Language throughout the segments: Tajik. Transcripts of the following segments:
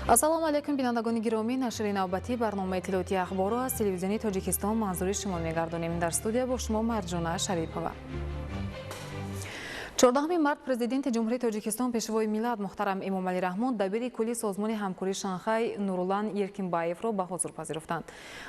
Ассалому алайкум, бинандагони гиромӣ. Нашри навбатии барномаи иттилоотии «Ахборро» аз Телевизиони Тоҷикистон манзури шумо мегардонем. Дар студия бо шумо Марҷона Шарипова. 14 март Президенти Ҷумҳурии Тоҷикистон, Пешвои миллат муҳтарам Эмомалӣ Раҳмон дабири кулли Созмони ҳамкории Шанхай Нурулан Еркинбаевро ба ҳузур пазируфтанд.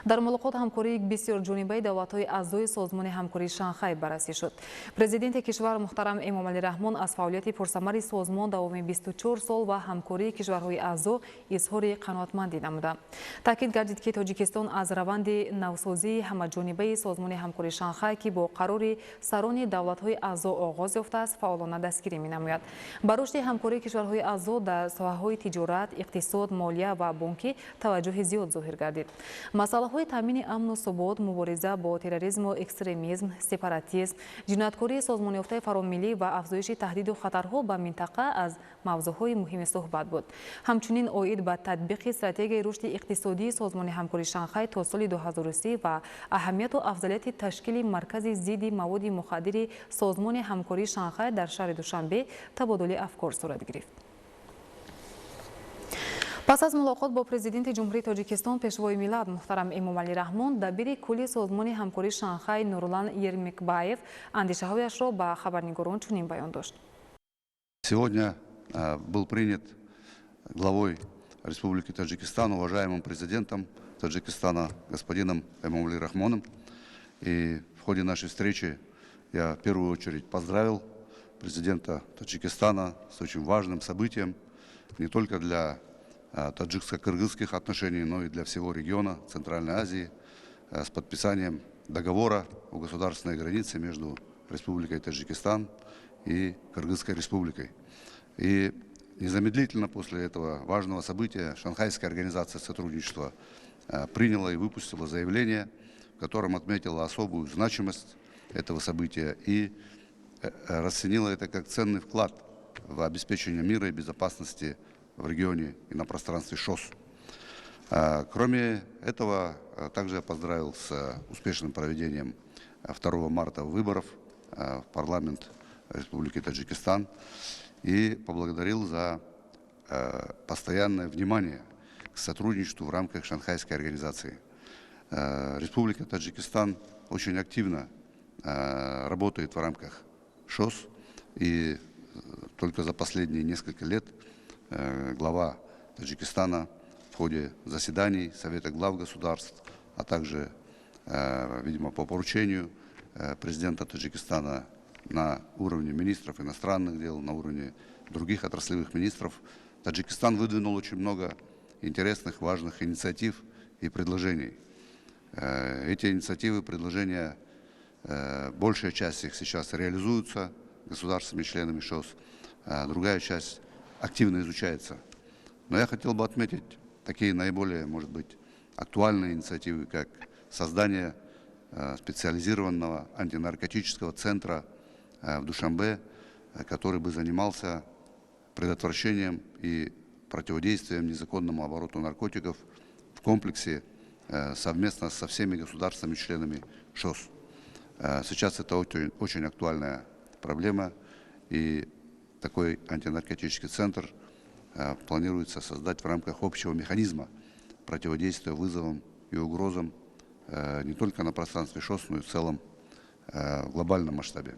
Дар мулоқот ҳамкории бисёрҷонибаи давлатҳои аъзои Созмони ҳамкории Шанхай баррасӣ шуд. Президенти кишвар муҳтарам Эмомалӣ Раҳмон аз фаъолияти пурсамари созмон давоми 24 сол ва ҳамкории кишварҳои аъзо изҳори қаноатмандӣ намуда. Таъкид гардид, ки Тоҷикистон аз раванди навсозии ҳамаҷонибаи Созмони ҳамкории Шанхай, ки бо қарори сарони давлатҳои аъзо оғоз ёфтааст, фаъолона дастгирӣ менамояд. Ба рушди ҳамкории кишварҳои аъзо дар соҳаҳои тиҷорат, иқтисод, молия ва бонкӣ таваҷҷӯҳи зиёд зоҳир гардид. Масъалаҳои таъмини амну субот, мубориза бо терроризму экстремизм, сепаратизм, ҷинояткории созмонёфтаи фаромиллӣ ва афзоиши таҳдиду хатарҳо ба минтақа аз мавзӯъҳои муҳими суҳбат буд. Ҳамчунин оид ба татбиқи стратегияи рушди иқтисодии Созмони ҳамкории Шанхай то соли 2030 ва аҳамияту афзалияти ташкили маркази зидди маводи мухаддири Созмони ҳамкории Шанхай дар шаҳри Душанбе табодули афкор сурат гирифт. Пас аз мулоқот бо Президенти Ҷумҳурии Тоҷикистон, Пешвои миллат муҳтарам Эмомалӣ Раҳмон, дабири кулли Созмони ҳамкории Шанхай Нурлан Ермекбаев андешаҳояшро ба хабарнигорон чунин баён дошт. Сегодня был принят главой Республики Таджикистан, уважаемым президентом Таджикистана господином Эмомали Рахмоном. И в ходе нашей встречи я в первую очередь поздравил президента Таджикистана с очень важным событием не только для таджикско-кыргызских отношений, но и для всего региона Центральной Азии, с подписанием договора о государственной границе между Республикой Таджикистан и Кыргызской Республикой. И незамедлительно после этого важного события Шанхайская организация сотрудничества приняла и выпустила заявление, в котором отметила особую значимость этого события и расценила это как ценный вклад в обеспечение мира и безопасности в регионе и на пространстве ШОС. Кроме этого, также я поздравил с успешным проведением 2 марта выборов в парламент Республики Таджикистан и поблагодарил за постоянное внимание к сотрудничеству в рамках Шанхайской организации. Республика Таджикистан очень активно работает в рамках ШОС, и только за последние несколько лет глава Таджикистана в ходе заседаний Совета глав государств, а также, видимо, по поручению президента Таджикистана на уровне министров иностранных дел, на уровне других отраслевых министров, Таджикистан выдвинул очень много интересных, важных инициатив и предложений. Эти инициативы, предложения, большая часть их сейчас реализуются государствами-членами ШОС, а другая часть активно изучается. Но я хотел бы отметить такие наиболее, может быть, актуальные инициативы, как создание специализированного антинаркотического центра в Душанбе, который бы занимался предотвращением и противодействием незаконному обороту наркотиков в комплексе совместно со всеми государствами-членами ШОС. Сейчас это очень, очень актуальная проблема, и такой антинаркотический центр планируется создать в рамках общего механизма противодействия вызовам и угрозам не только на пространстве ШОС, но и в целом в глобальном масштабе.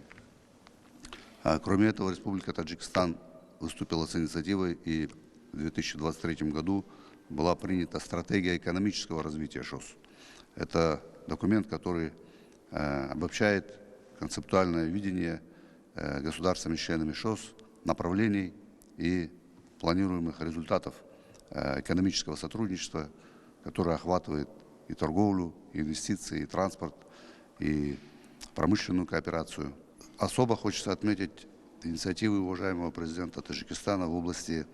Кроме этого, Республика Таджикистан выступила с инициативой, и в 2023 году была принята стратегия экономического развития ШОС. Это документ, который обобщает концептуальное видение государствами-членами ШОС, направлений и планируемых результатов экономического сотрудничества, которое охватывает и торговлю, и инвестиции, и транспорт, и промышленную кооперацию. Особо хочется отметить инициативы уважаемого президента Таджикистана в области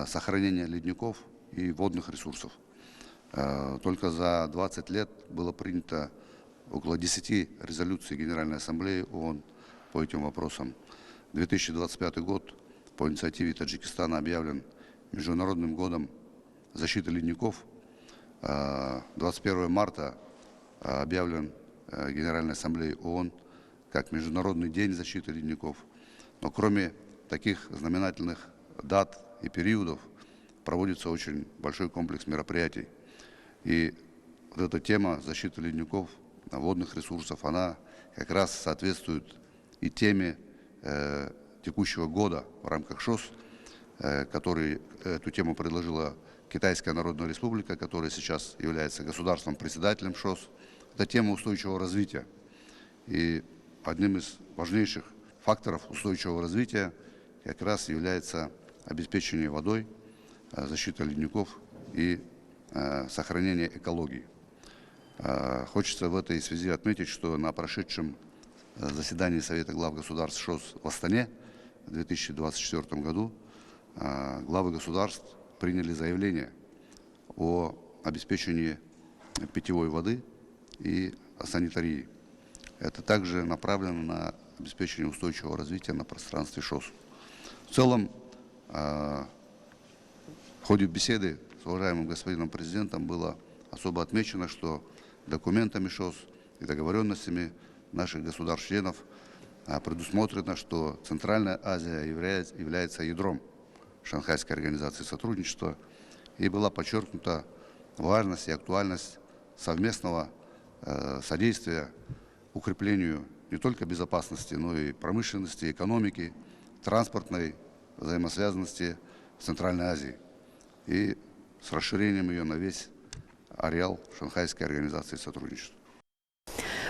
сохранения ледников и водных ресурсов. Только за 20 лет было принято около 10 резолюций Генеральной Ассамблеи ООН по этим вопросам. 2025 год по инициативе Таджикистана объявлен Международным годом защиты ледников. 21 марта объявлен Генеральной Ассамблеей ООН как Международный день защиты ледников. Но кроме таких знаменательных дат и периодов, Проводится очень большой комплекс мероприятий. И вот эта тема защиты ледников, водных ресурсов, она как раз соответствует и теме текущего года в рамках ШОС, который эту тему предложила Китайская Народная Республика, которая сейчас является государством-председателем ШОС. Это тема устойчивого развития. И одним из важнейших факторов устойчивого развития как раз является обеспечение водой, защита ледников и сохранение экологии. Хочется в этой связи отметить, что на прошедшем заседании Совета глав государств ШОС в Астане в 2024 году главы государств приняли заявление о обеспечении питьевой воды и санитарии. Это также направлено на обеспечение устойчивого развития на пространстве ШОС. В целом, в ходе беседы с уважаемым господином президентом было особо отмечено, что документами ШОС и договоренностями наших государств-членов предусмотрено, что Центральная Азия является ядром Шанхайской организации сотрудничества, и была подчеркнута важность и актуальность совместного содействия укреплению не только безопасности, но и промышленности, экономики, транспортной взаимосвязанности в Центральной Азии и с расширением ее на весь ареал Шанхайской организации сотрудничества.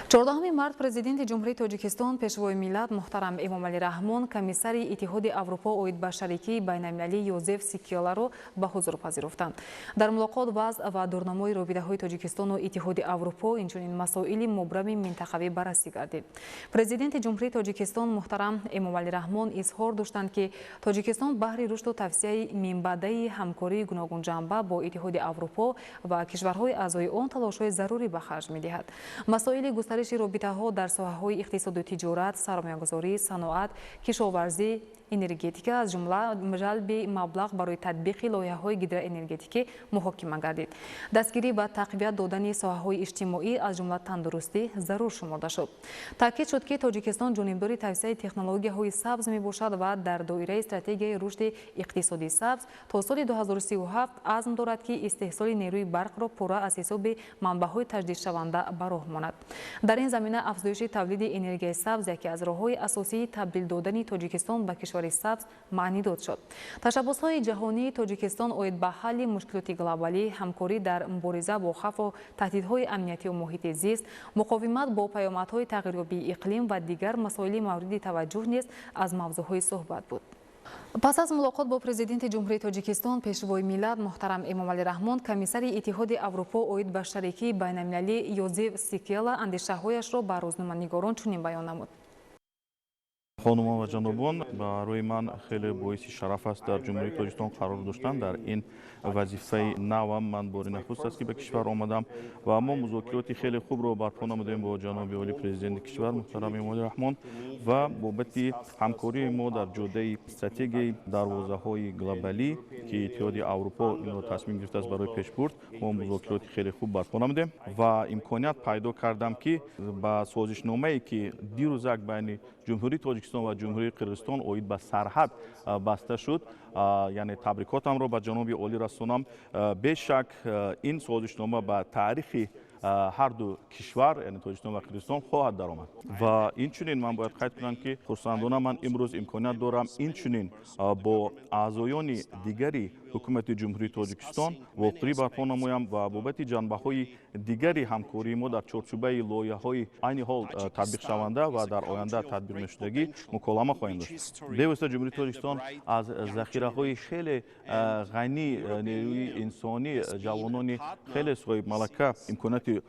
14 март Президенти Ҷумҳурии Тоҷикистон, Пешвои миллат муҳтарам Эмомалӣ Раҳмон комиссари Иттиҳоди Аврупо оид ба шарикии байналмилалӣ Йозеф Сикеларо ба ҳузур пазируфтанд. Дар мулоқот вазъ ва дурнамои робитаҳои Тоҷикистону Иттиҳоди Аврупо, инчунин масоили мубрами минтақавӣ баррасӣ гардид. Президенти Ҷумҳурии Тоҷикистон муҳтарам Эмомалӣ Раҳмон изҳор доштанд, ки Тоҷикистон баҳри рушду тавсеаи минбаъдаи ҳамкории гуногунҷанба бо Иттиҳоди Аврупо ва кишварҳои аъзои он талошҳои зарурӣ ба харҷ медиҳад. Масоили густариши робитаҳо дар соҳаҳои иқтисоду тиҷорат, сармоягузорӣ, саноат, кишоварзӣ, энергетика, аз ҷумла ҷалби маблағ барои татбиқи лоиҳаҳои гидроэнергетикӣ муҳокима гардид. Дастгирӣ ва тақвият додани соҳаҳои иҷтимоӣ, аз ҷумла тандурустӣ, зарур шуморда шуд. Таъкид шуд, ки Тоҷикистон ҷонибдори тавсеаи технологияҳои сабз мебошад ва дар доираи стратегияи рушди иқтисодии сабз то соли 2037 азм дорад, ки истеҳсоли нерӯи барқро пурра аз ҳисоби манбаъҳои таҷдидшаванда ба роҳ монад. Дар ин замина афзоиши тавлиди энергияи сабз яке аз роҳҳои асосии табдил додани Тоҷикистон ба кишвари сабз маънидод шуд. Ташаббусҳои ҷаҳонии Тоҷикистон оид ба ҳалли мушкилоти глобалӣ, ҳамкорӣ дар мубориза бо хавфу таҳдидҳои амниятию муҳити зист, муқовимат бо паёмадҳои тағйирёбии иқлим ва дигар масоили мавриди таваҷҷӯҳ низ аз мавзӯъҳои суҳбат буд. Пас аз мулоқот бо Президенти Ҷумҳурии Тоҷикистон, Пешвои миллат муҳтарам Эмомалӣ Раҳмон, комиссари Иттиҳоди Аврупо оид ба шарикии байналмилалӣ Йозеф Сикела андешаҳояшро ба рӯзноманигорон чунин баён намуд. Хонумон ва ҷанобон, барои ман хеле боиси шараф аст дар Ҷумҳурии Тоҷикистон қарор доштан дар ин вазифаи навам. Ман бори нахуст аст, ки ба кишвар омадам, ва мо музокироти хеле хубро барпо намудем бо ҷаноби оли, Президенти кишвар муҳтарам Эмомалӣ Раҳмон, ва бобати ҳамкории мо дар ҷодаи стратегияи дарвозаҳои глобалӣ, ки Иттиҳоди Аврупо инро тасмим гирифтааст барои пешбурд, мо музокироти хеле хуб барпо намудем ва имконият пайдо кардам, ки ба созишномае, ки дирӯзак байни Ҷумҳурии Тоҷикистон ва Ҷумҳурии Қирғизистон оид ба сарҳад баста шуд, яъне табрикотамро ба ҷаноби олӣ расонам. Бешак, ин созишнома ба таърихи ҳарду кишвар, яъне Тоҷикистон ва Қирғизистон, хоҳад даромад. Ва инчунин ман бояд қайд кунам, ки хурсандона ман имрӯз имконият дорам инчунин бо аъзоёни дигари ҳукумати Ҷумҳурии Тоҷикистон вохӯрӣ барпо намоям ва бобати ҷанбаҳои дигари ҳамкории мо дар чорчӯбаи лоиҳаҳои айни ҳол татбиқшаванда ва дар оянда татбиқ мешудагӣ муколама хоҳем дошт. Бевосита Ҷумҳурии Тоҷикистон аз захираҳои хеле ғанӣ, нерӯи инсонӣ, ҷавонони хеле соҳибмалака, имконияти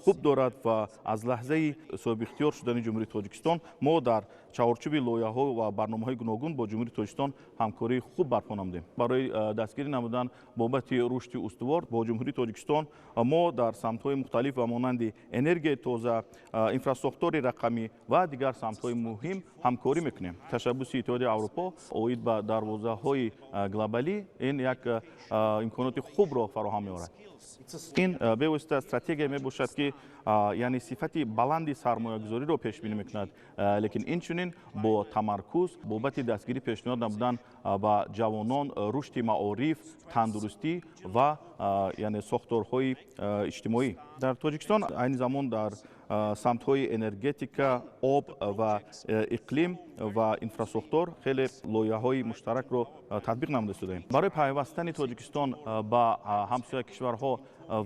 хуб дорад ва аз лаҳзаи соҳибихтиёр шудани Ҷумҳурии Тоҷикистон мо дар чаҳорчӯби лоиҳаҳо ва барномаҳои гуногун бо Ҷумҳурии Тоҷикистон ҳамкории хуб барпо намудем. Барои дастгирӣ намудан бобати рушди устувор бо Ҷумҳурии Тоҷикистон мо дар самтҳои мухталиф ва монанди энергияи тоза, инфрасохтори рақамӣ ва дигар самтҳои муҳим ҳамкории хуб барпо намудем. ҳамкорӣ мекунем. Ташаббуси Иттиҳоди Аврупо оид ба дарвозаҳои глобалӣ ин як имконоти хубро фароҳам меорад. Ин бевосита стратегия мебошад, ки яъне сифати баланди сармоягузориро пешбинӣ мекунад, лекин инчунин бо тамаркуз бобати дастгирӣ пешниҳод намудан ба ҷавонон, рушди маориф, тандурустӣ ва яъне сохторҳои иҷтимоӣ. Дар Тоҷикистон айни замон дар самтҳои энергетика, об ва иқлим ва инфрасохтор хеле лоиҳаҳои муштаракро татбиқ намуда истодаем. Барои пайвастани Тоҷикистон ба ҳамсоя кишварҳо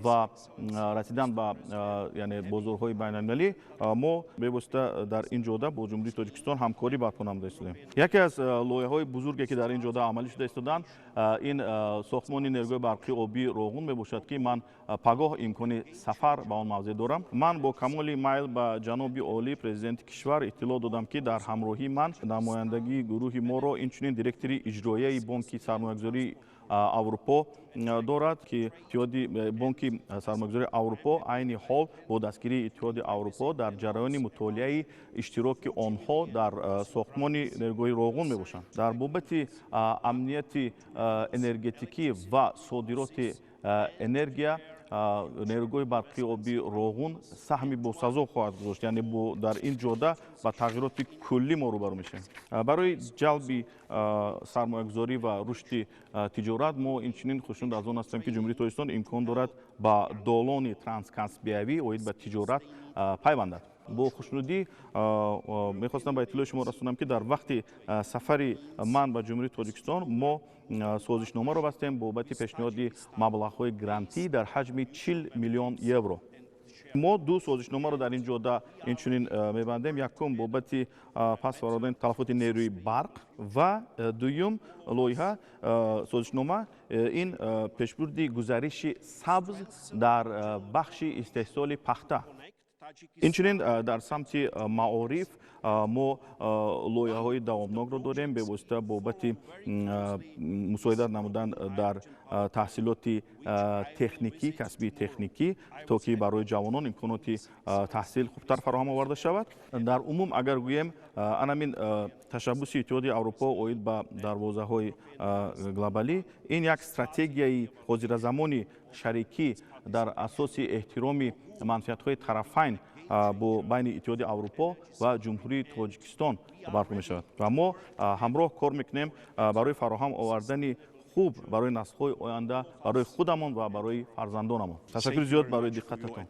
ва расидан ба яъне бозорҳои байналмилалӣ мо бевосита дар ин ҷода бо Ҷумҳурии Тоҷикистон ҳамкорӣ барпо намуда истодаем. Яке аз лоиҳаҳои бузурге, ки дар ин ҷода амалӣ шуда истоданд, ин сохтмони нерӯгоҳи барқии обии Роғун мебошад, ки ман пагоҳ имкони сафар ба он мавзеъ дорам. Ман бо камоли майл ба ҷаноби олӣ, президенти кишвар, иттилоъ додам, ки дар ҳамроҳии ман намояндагии гурӯҳи моро инчунин директори иҷроияи Бонки сармоягузории Аврупо дорад, ки Иттиҳоди Бонки сармоягузории Аврупо айни ҳол бо дастгирии Иттиҳоди Аврупо дар ҷараёни мутолиаи иштироки онҳо дар сохтмони нерӯгоҳи Роғун мебошанд. Дар бобати амнияти энергетикӣ ва содироти энергия нерӯгоҳи барқии обии Роғун саҳми босазо хоҳад гузошт, яъне дар ин ҷода ба тағйироти куллӣ мо рӯбарӯ мешавем. Барои ҷалби сармоягузорӣ ва рушди тиҷорат мо инчунин хушнуд аз он ҳастем, ки Ҷумҳурии Тоҷикистон имкон дорад ба долони транскаспиявӣ оид ба тиҷорат пайвандад. Бо хушнудӣ мехостам ба иттилои шумо расонам, ки дар вақти сафари ман ба Ҷумҳурии Тоҷикистон мо созишномаро бастем бобати пешниҳоди маблағҳои грантӣ дар ҳаҷми 40 миллион евро. Мо ду созишномаро дар ин ҷода инчунин мебандем. Якум бобати пас фаровардани талафоти нерӯи барқ ва дуюм лоиҳа созишнома ин пешбурди гузариши сабз дар бахши истеҳсоли пахта. Инчунин дар самти маориф мо лоиҳаҳои давомнокро дорем, бевосита бобати мусоидат намудан дар таҳсилоти техникӣ, касбии техникӣ, то ки барои ҷавонон имконоти таҳсил хубтар фароҳам оварда шавад. Дар умум агар гӯем, анамин ташаббуси Иттиҳоди Аврупо оид ба дарвозаҳои глобалӣ ин як стратегияи ҳозиразамони шарикӣ дар асоси эҳтироми манфиатҳои тарафайн бо байни Иттиҳоди Аврупо ва Ҷумҳурии Тоҷикистон барпо мешавад ва мо ҳамроҳ кор мекунем барои фароҳам овардани хуб барои наслҳои оянда, барои худамон ва барои фарзандонамон. Ташаккури зиёд барои диққататон.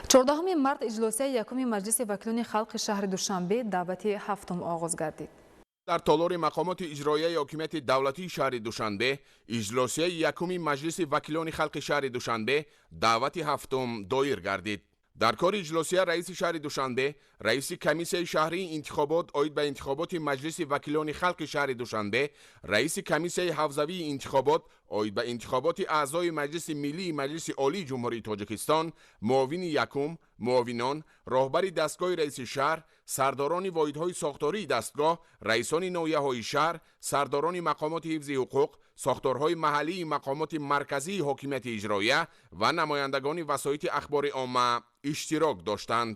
14 март иҷлосияи якуми Маҷлиси вакилони халқи шаҳри Душанбе даъвати ҳафтум оғоз гардид. Дар толори мақомоти иҷроияи ҳокимияти давлатии шаҳри Душанбе иҷлосияи якуми Маҷлиси вакилони халқи шаҳри Душанбе даъвати ҳафтум доир гардид. Дар кори иҷлосия раиси шаҳри Душанбе, раиси комиссияи шаҳрии интихобот оид ба интихоботи Маҷлиси вакилони халқи шаҳри Душанбе, раиси комиссияи ҳавзавии интихобот оид ба интихоботи аъзои Маҷлиси Миллии Маҷлиси Олии Ҷумҳурии Тоҷикистон, муовини якум, муовинон, роҳбари дастгоҳи раиси шаҳр, сардорони воҳидҳои сохтории дастгоҳ, раисони ноҳияҳои шаҳр, сардорони мақомоти ҳифзи ҳуқуқ, сохторҳои маҳаллии мақомоти марказии ҳокимияти иҷроия ва намояндагони васоити ахбори омма иштирок доштанд.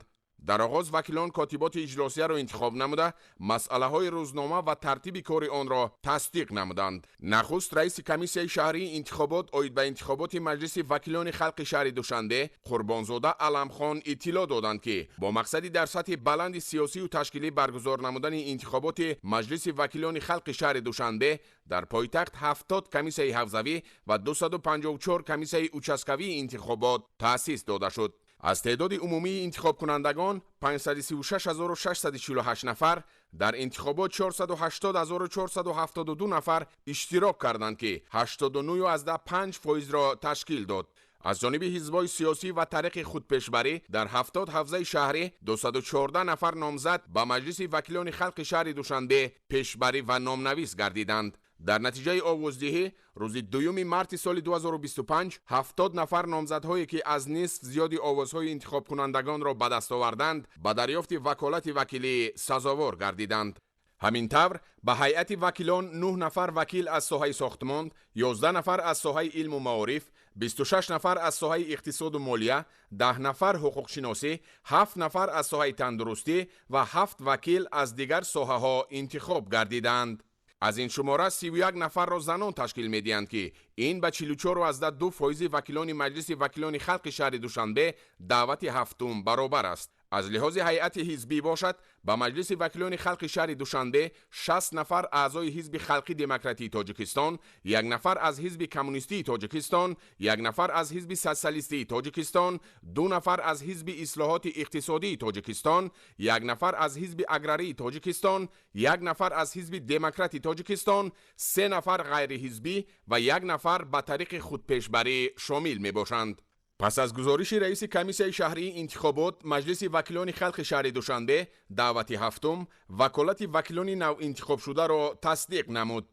Дар оғоз вакилон котиботи иҷлосияро интихоб намуда, масъалаҳои рӯзнома ва тартиби кори онро тасдиқ намуданд. Нахуст раиси комиссияи шаҳрии интихобот оид ба интихоботи Маҷлиси вакилони халқи шаҳри Душанбе Қурбонзода Аламхон иттилоъ доданд, ки бо мақсади дар сатҳи баланди сиёсию ташкилӣ баргузор намудани интихоботи Маҷлиси вакилони халқи шаҳри Душанбе дар пойтахт 70 комиссияи ҳавзавӣ ва 254 комиссияи участкавии интихобот таъсис дода шуд. Аз теъдоди умумии интихобкунандагон 536648 нафар дар интихобот 480472 нафар иштирок карданд, ки 89,5%-ро ташкил дод. Аз ҷониби ҳизбҳои сиёсӣ ва тариқи худпешбарӣ дар 70 ҳавзаи шаҳрӣ 214 нафар номзад ба Маҷлиси вакилони халқи шаҳри Душанбе пешбарӣ ва номнавис гардиданд. Дар натиҷаи овоздиҳӣ рӯзи 2 марти соли 2025 70 нафар номзадҳое, ки аз нисф зиёди овозҳои интихобкунандагонро ба даст оварданд, ба дарёфти ваколати вакилӣ сазовор гардиданд. Ҳамин тавр, ба ҳайати вакилон 9 нафар вакил аз соҳаи сохтмон, 11 нафар аз соҳаи илму маориф, 26 нафар аз соҳаи иқтисоду молия, 10 нафар ҳуқуқшиносӣ, 7 нафар аз соҳаи тандурустӣ ва 7 вакил аз дигар соҳаҳо интихоб гардиданд. Аз ин шумора 31 нафарро занон ташкил медиҳанд, ки ин ба 44,2% вакилони Маҷлиси вакилони халқи шаҳри Душанбе даъвати ҳафтум баробар аст. Аз лиҳози ҳайати ҳизбӣ бошад, ба Маҷлиси вакилони халқи шаҳри Душанбе 60 нафар аъзои Ҳизби халқи демократии Тоҷикистон, 1 нафар аз Ҳизби коммунистии Тоҷикистон, 1 нафар аз Ҳизби социалистии Тоҷикистон, 2 нафар аз Ҳизби ислоҳоти иқтисодии Тоҷикистон, 1 нафар аз Ҳизби аграрии Тоҷикистон, 1 нафар аз Ҳизби демократи Тоҷикистон, 3 нафар ғайриҳизбӣ ва 1 нафар ба тариқи худпешбарӣ шомил мебошанд. Пас аз гузориши раиси комиссияи шаҳрии интихобот, Маҷлиси вакилони халқи шаҳри Душанбе даъвати ҳафтум ваколати вакилони навинтихобшударо тасдиқ намуд.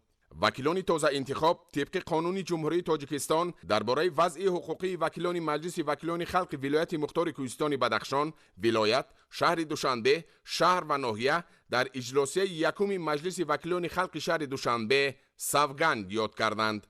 Вакилони тозаинтихоб тибқи Қонуни Ҷумҳурии Тоҷикистон дар бораи вазъи ҳуқуқии вакилони Маҷлиси вакилони халқи вилояти мухтори Кӯҳистони Бадахшон, вилоят, шаҳри Душанбе, шаҳр ва ноҳия дар иҷлосияи якуми Маҷлиси вакилони халқи шаҳри Душанбе савганд ёд карданд.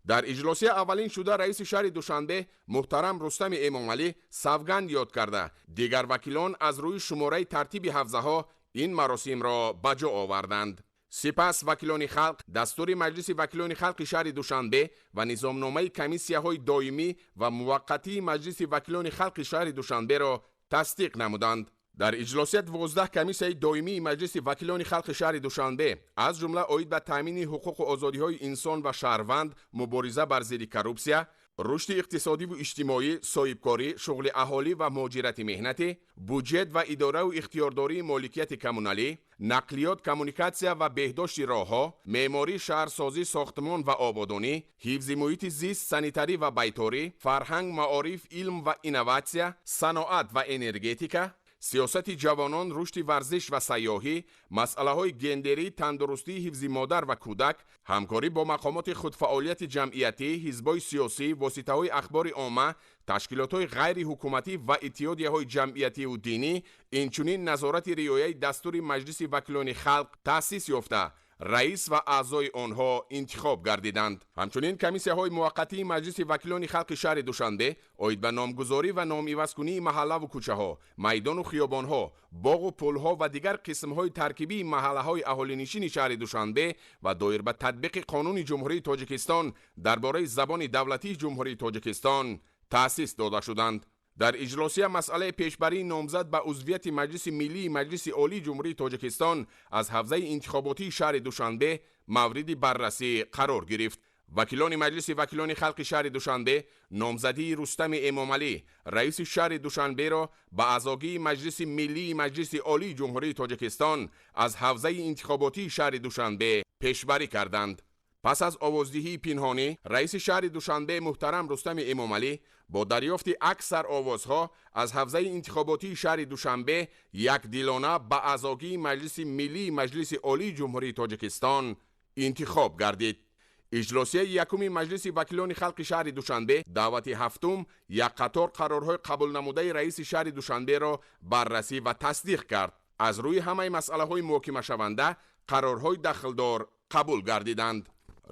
Дар иҷлосия аввалин шуда раиси шаҳри Душанбе муҳтарам Рустами Эмомалӣ савганд ёд карда, дигар вакилон аз рӯи шумораи тартиби ҳавзаҳо ин маросимро ба ҷо оварданд. Сипас вакилони халқ дастури Маҷлиси вакилони халқи шаҳри Душанбе ва низомномаи комиссияҳои доимӣ ва муваққатии Маҷлиси вакилони халқи шаҳри Душанберо тасдиқ намуданд. Дар иҷлосия 12 комиссияи доимии Маҷлиси вакилони халқи шаҳри Душанбе, аз ҷумла оид ба таъмини ҳуқуқу озодиҳои инсон ва шаҳрванд, мубориза бар зидди коррупсия, рушди иқтисодиву иҷтимоӣ, соҳибкорӣ, шуғли аҳолӣ ва муҳоҷирати меҳнатӣ, буҷет ва идораву ихтиёрдории моликияти коммуналӣ, нақлиёт, коммуникатсия ва беҳдошти роҳҳо, меъморӣ, шаҳрсозӣ, сохтмон ва ободонӣ, ҳифзи муҳити зист, санитарӣ ва байторӣ, фарҳанг, маориф, илм ва инноватсия, саноат ва энергетика, сиёсати ҷавонон, рушди варзиш ва сайёҳӣ, масъалаҳои гендерӣ, тандурустӣ, ҳифзи модар ва кӯдак, ҳамкорӣ бо мақомоти худфаъолияти ҷамъиятӣ, ҳизбҳои сиёсӣ, воситаҳои ахбори омма, ташкилотҳои ғайриҳукуматӣ ва иттиҳодияҳои ҷамъиятиву динӣ, инчунин назорати риояи дастури Маҷлиси вакилони халқ таъсис ёфта, раис ва аъзои онҳо интихоб гардиданд. Ҳамчунин комиссияҳои муваққатии Маҷлиси вакилони халқи шаҳри Душанбе оид ба номгузорӣ ва номивазкунии маҳаллаву кӯчаҳо, майдону хиёбонҳо, боғу пулҳо ва дигар қисмҳои таркибии маҳаллаҳои аҳолинишини шаҳри Душанбе ва доир ба татбиқи Қонуни Ҷумҳурии Тоҷикистон дар бораи забони давлатии Ҷумҳурии Тоҷикистон таъсис дода шуданд. Дар иҷлосия масъалаи пешбарии номзад ба узвияти Маҷлиси миллии Маҷлиси Олии Ҷумҳурии Тоҷикистон аз ҳавзаи интихоботии шаҳри Душанбе мавриди баррасӣ қарор гирифт. Вакилони Маҷлиси вакилони халқи шаҳри Душанбе номзадии Рустами Эмомалӣ, раиси шаҳри Душанберо ба аъзогии Маҷлиси миллии Маҷлиси Олии Ҷумҳурии Тоҷикистон аз ҳавзаи интихоботии шаҳри Душанбе пешбарӣ карданд. Пас аз овоздиҳии пинҳонӣ, раиси шаҳри Душанбе муҳтарам Рустами Эмомалӣ бо дарёфти аксар овозҳо аз ҳавзаи интихоботии шаҳри Душанбе якдилона ба аъзогии Маҷлиси миллии Маҷлиси Олии Ҷумҳурии Тоҷикистон интихоб гардид. Иҷлосияи якуми Маҷлиси вакилони халқи шаҳри Душанбе даъвати ҳафтум як қатор қарорҳои қабулнамудаи раиси шаҳри Душанберо баррасӣ ва тасдиқ кард. Аз рӯи ҳамаи масъалаҳои муҳокимашаванда қарорҳои дахлдор қабул гардиданд.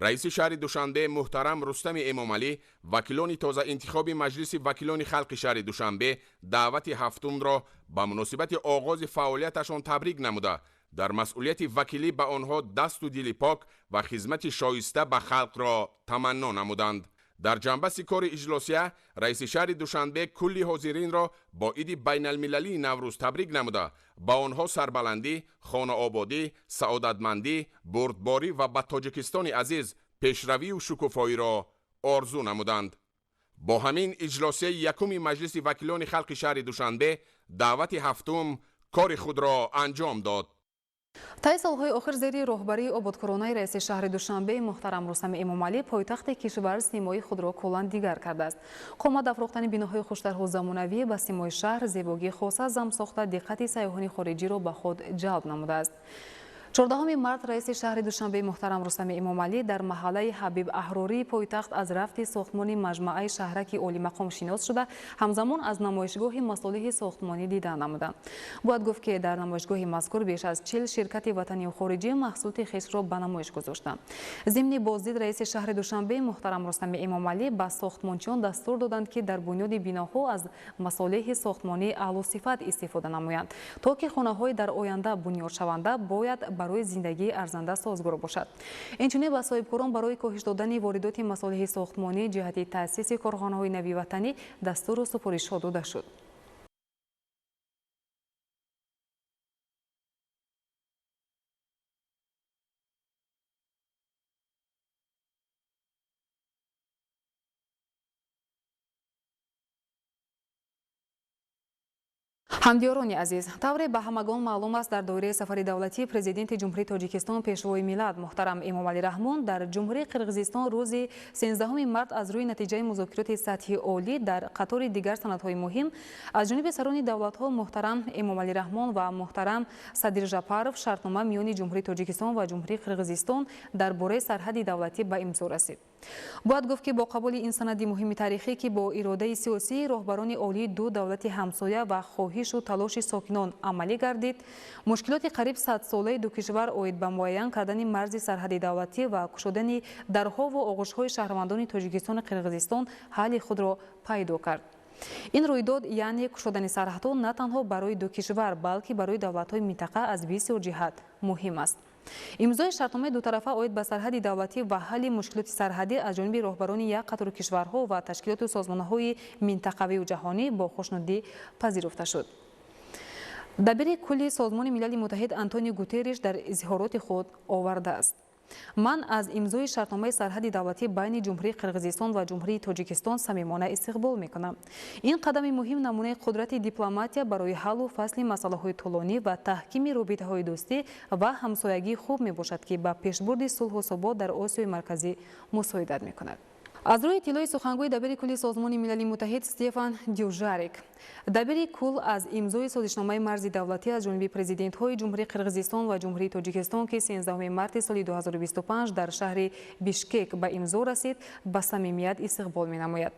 Раиси шаҳри Душанбе муҳтарам Рустами Эмомалӣ вакилони тозаинтихоби Маҷлиси вакилони халқи шаҳри Душанбе даъвати ҳафтумро ба муносибати оғози фаъолияташон табрик намуда, дар масъулияти вакилӣ ба онҳо дасту дили пок ва хизмати шоиста ба халқро таманно намуданд. Дар ҷанбаси кори иҷлосия раиси шаҳри Душанбе кулли ҳозиринро бо иди байналмилалии Наврӯз табрик намуда, ба онҳо сарбаландӣ, хонаободӣ, саодатмандӣ, бурдборӣ ва ба Тоҷикистони азиз пешравию шукуфоиро орзу намуданд. Бо ҳамин иҷлосияи якуми Маҷлиси вакилони халқи шаҳри Душанбе даъвати ҳафтум кори худро анҷом дод. Таи солҳои охир зери роҳбарии ободкоронаи раиси шаҳри Душанбе муҳтарам Рустами Эмомалӣ пойтахти кишвар симои худро куллан дигар кардааст. Қомат афрохтани биноҳои хуштарҳу замонавӣ ба симои шаҳр зебогии хоса зам сохта, диққати сайёҳони хориҷиро ба худ ҷалб намудааст. 14 март раиси шаҳри Душанбе муҳтарам Рустами Эмомалӣ дар маҳаллаи Ҳабиб Аҳрории пойтахт аз рафти сохтмони маҷмӯаи шаҳраки олимақом шинос шуда, ҳамзамон аз намоишгоҳи масолиҳи сохтмонӣ дида намуданд. Бояд гуфт, ки дар намоишгоҳи мазкур беш аз 40 ширкати ватанию хориҷӣ маҳсулоти хешро ба намоиш гузоштанд. Зимни боздид раиси шаҳри Душанбе муҳтарам Рустами Эмомалӣ ба сохтмончиён дастур доданд, ки дар бунёди биноҳо аз масолиҳи сохтмонии аълосифат истифода намоянд, то ки хонаҳои дар оянда бунёдшаванда бояд барои зиндагии арзанда созгор бошад. Инчунин ба соҳибкорон барои коҳиш додани воридоти масолиҳи сохтмонӣ ҷиҳати таъсиси корхонаҳои нави ватанӣ дастуру супоришҳо дода шуд. Ҳамдиёрони азиз, тавре ба ҳамагон маълум аст, дар доираи сафари давлатии Президенти Ҷумҳурии Тоҷикистон Пешвои миллат муҳтарам Эмомалӣ Раҳмон дар Ҷумҳурии Қирғизистон рӯзи 13 март аз рӯи натиҷаи музокироти сатҳи олӣ дар қатори дигар санадҳои муҳим аз ҷониби сарони давлатҳо муҳтарам Эмомалӣ Раҳмон ва муҳтарам Садир Жапаров шартнома миёни Ҷумҳурии Тоҷикистон ва Ҷумҳурии Қирғизистон дар бораи сарҳади давлатӣ ба имзо расид. Бояд гуфт, ки бо қабули ин санади муҳими таърихӣ, ки бо иродаи сиёсии роҳбарони олии ду давлати ҳамсоя ва хоҳишу талоши сокинон амалӣ гардид, мушкилоти қариб садсолаи ду кишвар оид ба муайян кардани марзи сарҳади давлатӣ ва кушодани дарҳову оғӯшҳои шаҳрвандони Тоҷикистону Қирғизистон ҳалли худро пайдо кард. Ин рӯйдод, яъне кушодани сарҳадҳо, на танҳо барои ду кишвар, балки барои давлатҳои минтақа аз бисёр ҷиҳат муҳим аст. Имзои шартномаи дутарафа оид ба сарҳади давлатӣ ва ҳалли мушкилоти сарҳадӣ аз ҷониби роҳбарони як қатор кишварҳо ва ташкилоту созмонҳои минтақавию ҷаҳонӣ бо хушнудӣ пазируфта шуд. Дабири кулли Созмони Милали Муттаҳид Антонио Гутерриш дар изҳороти худ овардааст: ман аз имзои шартномаи сарҳади давлатӣ байни Ҷумҳурии Қирғизистон ва Ҷумҳурии Тоҷикистон самимона истиқбол мекунам. Ин қадами муҳим намунаи қудрати дипломатия барои ҳаллу фасли масъалаҳои тӯлонӣ ва таҳкими робитаҳои дӯстӣ ва ҳамсоягии хуб мебошад, ки ба пешбурди сулҳу субот дар Осиёи Марказӣ мусоидат мекунад. Аз рӯи иттилои сухангӯи дабири кулли Созмони Милали Муттаҳид Стефан Дюжарик, дабири кул аз имзои созишномаи марзи давлатӣ аз ҷониби президентҳои Ҷумҳурии Қирғизистон ва Ҷумҳурии Тоҷикистон, ки 13 марти соли 2025 дар шаҳри Бишкек ба имзо расид, ба самимият истиқбол менамояд.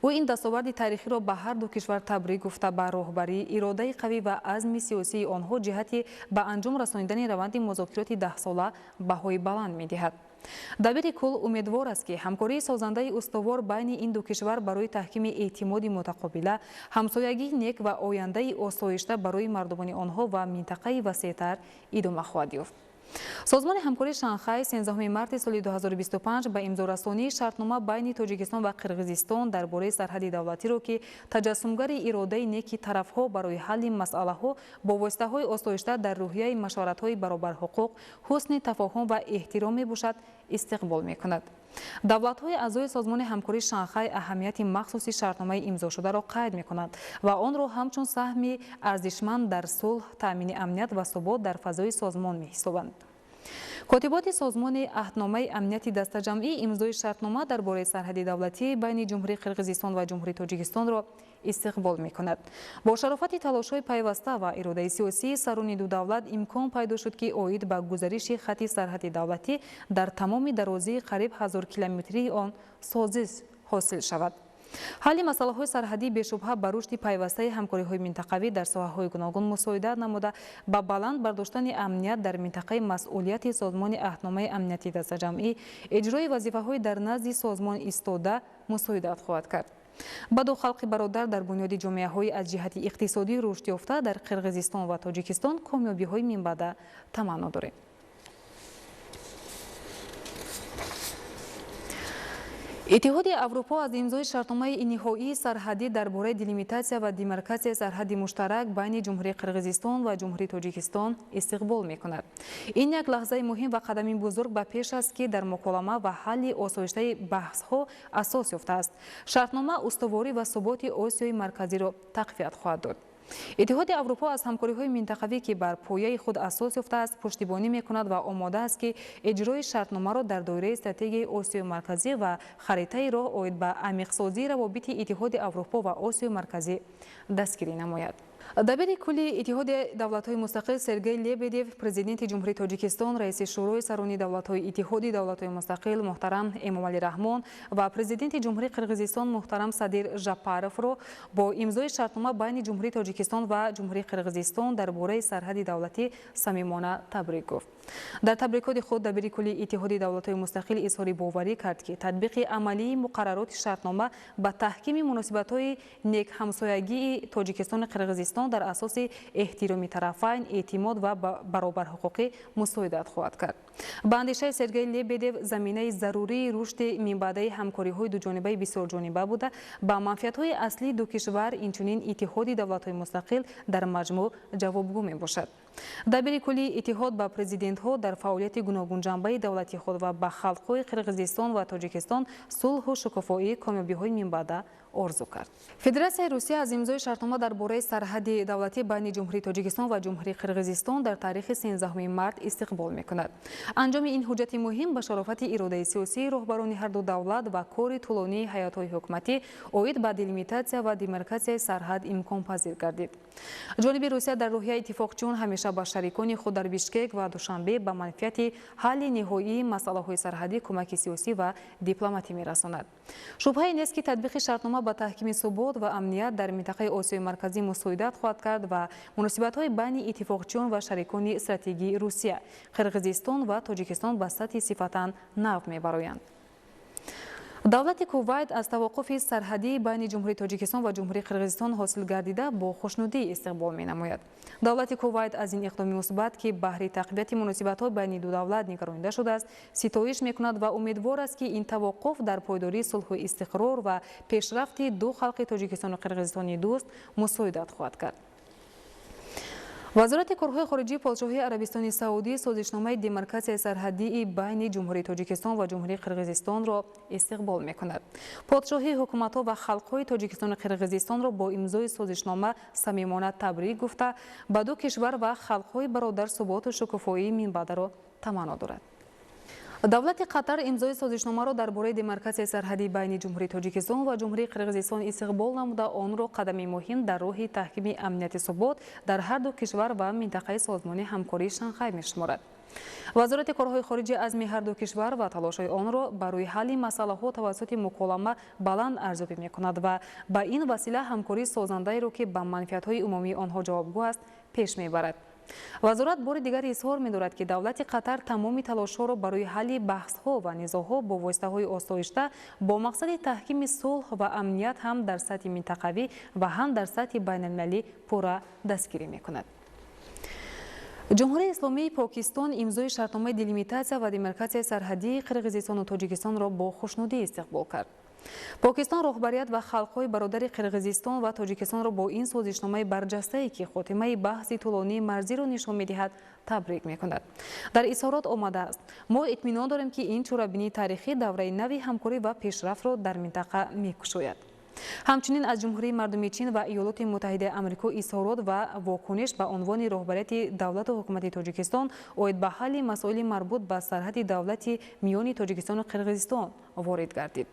Ӯ ин дастоварди таърихиро ба ҳар ду кишвар табрик гуфта, ба роҳбарӣ, иродаи қавӣ ва азми сиёсии онҳо ҷиҳати ба анҷом расонидани раванди музокироти даҳсола баҳои баланд медиҳад. Дабири кул умедвор аст, ки ҳамкории созандаи устувор байни ин ду кишвар барои таҳкими эътимоди мутақобила, ҳамсоягии нек ва ояндаи осоишта барои мардумони онҳо ва минтақаи васеътар идома хоҳад ёфт. Созмони ҳамкории Шанхай 13 марти соли 2025 ба имзорасонии шартнома байни Тоҷикистон ва Қирғизистон дар бораи сарҳади давлатиро, ки таҷассумгари иродаи неки тарафҳо барои ҳалли масъалаҳо бо воситаҳои осоишта дар рӯҳияи машваратҳои баробарҳуқуқ, ҳусни тафоҳум ва эҳтиром мебошад, истиқбол мекунад. Давлатҳои аъзои Созмони ҳамкории Шанхай аҳамияти махсуси шартномаи имзошударо қайд мекунанд ва онро ҳамчун саҳми арзишманд дар сулҳ, таъмини амният ва субот дар фазои созмон меҳисобанд. Котиботи Созмони Аҳдномаи амнияти дастаҷамъӣ имзои шартнома дар бораи сарҳади давлатӣ байни Ҷумҳурии Қирғизистон ва Ҷумҳурии Тоҷикистонро истиқбол мекунад. Бо шарофати талошҳои пайваста ва иродаи сиёсии сарони ду давлат имкон пайдо шуд, ки оид ба гузариши хати сарҳади давлатӣ дар тамоми дарозии қариб 1000 километрии он созиш ҳосил шавад. Ҳалли масъалаҳои сарҳадӣ бешубҳа ба рушди пайвастаи ҳамкориҳои минтақавӣ дар соҳаҳои гуногун мусоидат намуда, ба баланд бардоштани амният дар минтақаи масъулияти Созмони Аҳдномаи амнияти дастаҷамъӣ, иҷрои вазифаҳои дар назди созмон истода мусоидат хоҳад кард. Ба ду халқи бародар дар бунёди ҷомеаҳои аз ҷиҳати иқтисодӣ рушд ёфта дар Қирғизистон ва Тоҷикистон комёбиҳои минбаъда таманно дорем. Иттиҳоди Аврупо аз имзои шартномаи ниҳоии сарҳадӣ дар бораи делимитатсия ва демаркатсияи сарҳади муштарак байни Ҷумҳурии Қирғизистон ва Ҷумҳурии Тоҷикистон истиқбол мекунад. Ин як лаҳзаи муҳим ва қадами бузург ба пеш аст, ки дар муколама ва ҳалли осоиштаи баҳсҳо асос ёфтааст. Шартнома устуворӣ ва суботи Осиёи Марказиро тақвият хоҳад дод. Иттиҳоди Аврупо аз ҳамкориҳои минтақавӣ, ки бар пояи худ асос ёфтааст, пуштибонӣ мекунад ва омода аст, ки иҷрои шартномаро дар доираи стратегияи Осиёи Марказӣ ва харитаи роҳ оид ба амиқсозии равобити Иттиҳоди Аврупо ва Осиёи Марказӣ дастгирӣ намояд. Дабири кулли Иттиҳоди давлатҳои мустақил Сергей Лебедев, президенти Ҷумҳурии Тоҷикистон, раиси Шӯрои сарони давлатҳои Иттиҳоди давлатҳои мустақил муҳтарам Эмомалӣ Раҳмон ва президенти Ҷумҳурии Қирғизистон муҳтарам Садир Жапаровро бо имзои шартнома байни Ҷумҳурии Тоҷикистон ва Ҷумҳурии Қирғизистон дар бораи сарҳади давлатӣ самимона табрик гуфт. Дар табрикоти худ дабири кулли Иттиҳоди давлатҳои мустақил изҳори боварӣ кард, ки татбиқи амалии муқаррароти шартнома ба таҳкими муносибатҳои некҳамсоягии Тоҷикистону Қирғизистон дар асоси эҳтироми тарафайн, эътимод ва баробарҳуқуқӣ мусоидат хоҳад кард. Ба андешаи Сергей Лебедев, заминаи зарурии рушди минбаъдаи ҳамкориҳои дуҷонибаи бисёрҷониба буда, ба манфиатҳои аслии ду кишвар, инчунин Иттиҳоди давлатҳои мустақил дар маҷмӯъ ҷавобгӯ мебошад. Дабири куллии иттиҳод ба президентҳо дар фаъолияти гуногунҷанбаи давлати худ ва ба халқҳои Қирғизистон ва Тоҷикистон сулҳу шукуфоӣ, комёбиҳои минбаъда орзу кард. Федератсияи Русия аз имзои шартнома дар бораи сарҳади давлатӣ байни Ҷумҳурии Тоҷикистон ва Ҷумҳурии Қирғизистон дар таърихи 13 март истиқбол мекунад. Анҷоми ин ҳуҷҷати муҳим ба шарофати иродаи сиёсии роҳбарони ҳарду давлат ва кори тӯлонии ҳайатҳои ҳукуматӣ оид ба делимитатсия ва демаркатсияи сарҳад имконпазир гардид. Ҷониби Русия дар рӯҳияи иттифоқчиён ҳамеша ба шарикони худ дар Бишкек ва Душанбе ба манфиати ҳалли ниҳоии масъалаҳои сарҳадӣ кӯмаки сиёсӣ ва дипломатӣ мерасонад. Шубҳае нест, ки татбиқи шартнома ба таҳкими субот ва амният дар минтақаи Осиёи Марказӣ мусоидат хоҳад кард ва муносибатҳои байни иттифоқчиён ва шарикони стратегии Русия, Қирғизистон ва Тоҷикистон ба сатҳи сифатан нав мебароянд. Давлати Кувайт аз таваққуфи сарҳадии байни Ҷумҳурии Тоҷикистон ва Ҷумҳурии Қирғизистон ҳосил гардида бо хушнудӣ истиқбол менамояд. Давлати Кувайт аз ин иқдоми мусбат, ки баҳри тақвияти муносибатҳо байни ду давлат нигаронида шудааст, ситоиш мекунад ва умедвор аст, ки ин таваққуф дар пойдории сулҳу истиқрор ва пешрафти ду халқи Тоҷикистону Қирғизистони дӯст мусоидат хоҳад кард. Вазорати корҳои хориҷии Подшоҳии Арабистони Саудӣ созишномаи демаркатсияи сарҳадии байни Ҷумҳурии Тоҷикистон ва Ҷумҳурии Қирғизистонро истиқбол мекунад. Подшоҳии ҳукуматҳо ва халқҳои Тоҷикистону Қирғизистонро бо имзои созишнома самимона табрик гуфта, ба ду кишвар ва халқҳои бародар суботу шукуфоии минбаъдаро таманно дорад. Давлати Қатар имзои созишномаро дар бораи демаркатсияи сарҳадии байни Ҷумҳурии Тоҷикистон ва Ҷумҳурии Қирғизистон истиқбол намуда, онро қадами муҳим дар роҳи таҳкими амнияти субот дар ҳар ду кишвар ва минтақаи Созмони ҳамкории Шанхай мешуморад. Вазорати корҳои хориҷӣ азми ҳар ду кишвар ва талошҳои онро барои ҳалли масъалаҳо тавассути муколама баланд арзёбӣ мекунад ва ба ин васила ҳамкории созандаеро, ки ба манфиатҳои умумии онҳо ҷавобгӯ аст, пеш мебарад. Вазорат бори дигар изҳор медорад, ки давлати Қатар тамоми талошҳоро барои ҳалли баҳсҳо ва низоъҳо бо воситаҳои осоишта бо мақсади таҳкими сулҳ ва амният ҳам дар сатҳи минтақавӣ ва ҳам дар сатҳи байналмилалӣ пурра дастгирӣ мекунад. Ҷумҳурии Исломии Покистон имзои шартномаи делимитатсия ва демаркатсияи сарҳадии Қирғизистону Тоҷикистонро бо хушнудӣ истиқбол кард. Покистон роҳбарият ва халқҳои бародари Қирғизистон ва Тоҷикистонро бо ин созишномаи барҷастае, ки хотимаи баҳси тӯлонии марзиро нишон медиҳад, табрик мекунад. Дар изҳорот омадааст: мо итминон дорем, ки ин чорабинии таърихӣ давраи нави ҳамкорӣ ва пешрафтро дар минтақа мекушояд. Ҳамчунин аз Ҷумҳурии Мардумии Чин ва Иёлоти Муттаҳидаи Амрико изҳорот ва вокуниш ба унвони роҳбарияти давлату ҳукумати Тоҷикистон оид ба ҳалли масоили марбут ба сарҳади давлати миёни Тоҷикистону Қирғизистон ворид гардид.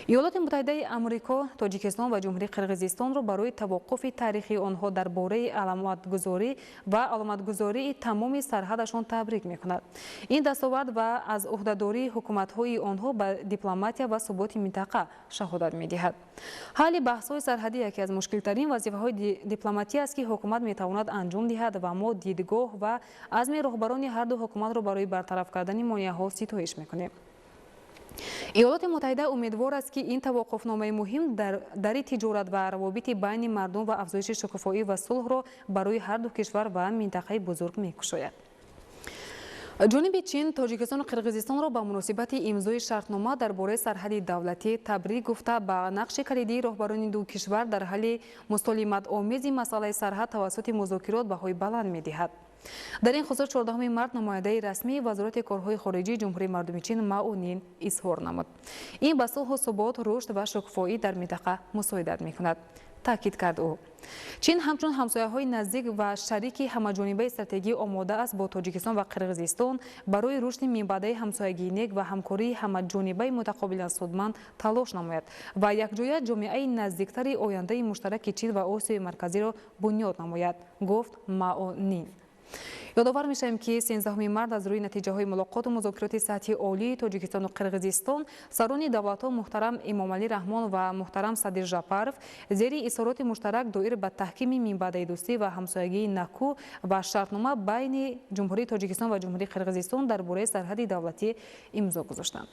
Иёлоти Муттаҳидаи Амрико Тоҷикистон ва Ҷумҳурии Қирғизистонро барои таваққуфи таърихии онҳо дар бораи аломатгузорӣ ва аломатгузории тамоми сарҳадашон табрик мекунад. Ин дастовард ва аз ӯҳдадории ҳукуматҳои онҳо ба дипломатия ва суботи минтақа шаҳодат медиҳад. Ҳалли баҳсҳои сарҳадӣ яке аз мушкилтарин вазифаҳои дипломатӣ аст, ки ҳукумат метавонад анҷом диҳад ва мо дидгоҳ ва азми роҳбарони ҳарду ҳукуматро барои бартараф кардани монеаҳо ситоиш мекунем. Иёлоти Муттаҳида умедвор аст, ки ин таваққуфномаи муҳим дари тиҷорат ва равобити байни мардум ва афзоиши шукуфоӣ ва сулҳро барои ҳар ду кишвар ва минтақаи бузург мекушояд. Ҷониби Чин Тоҷикистону Қирғизистонро ба муносибати имзои шартнома дар бораи сарҳади давлатӣ табрик гуфта, ба нақши калидии роҳбарони ду кишвар дар ҳалли мустолиматомези масъалаи сарҳад тавассути музокирот баҳои баланд медиҳад. Дар ин хусус 14 март намояндаи расмии Вазорати корҳои хориҷии Ҷумҳурии Мардумии Чин Мао Нин изҳор намуд. Ин ба сулҳу субот, рушд ва шукуфоӣ дар минтақа мусоидат мекунад, таъкид кард ӯ. Чин ҳамчун ҳамсояҳои наздик ва шарики ҳамаҷонибаи стратегӣ омода аст бо Тоҷикистон ва Қирғизистон барои рушди минбаъдаи ҳамсоягии нек ва ҳамкории ҳамаҷонибаи мутақобилан судманд талош намояд ва якҷоя ҷомеаи наздиктари ояндаи муштараки Чин ва Осиёи Марказиро бунёд намояд, гуфт Мао Нин. Ёдовар мешавем, ки 13 март аз рӯи натиҷаҳои мулоқоту музокироти сатҳи олии Тоҷикистону Қирғизистон сарони давлатҳо муҳтарам Эмомалӣ Раҳмон ва муҳтарам Садир Жапаров зери изҳороти муштарак доир ба таҳкими минбаъдаи дӯстӣ ва ҳамсоягии наку ва шартнома байни Ҷумҳурии Тоҷикистон ва Ҷумҳурии Қирғизистон дар бораи сарҳади давлатӣ имзо гузоштанд.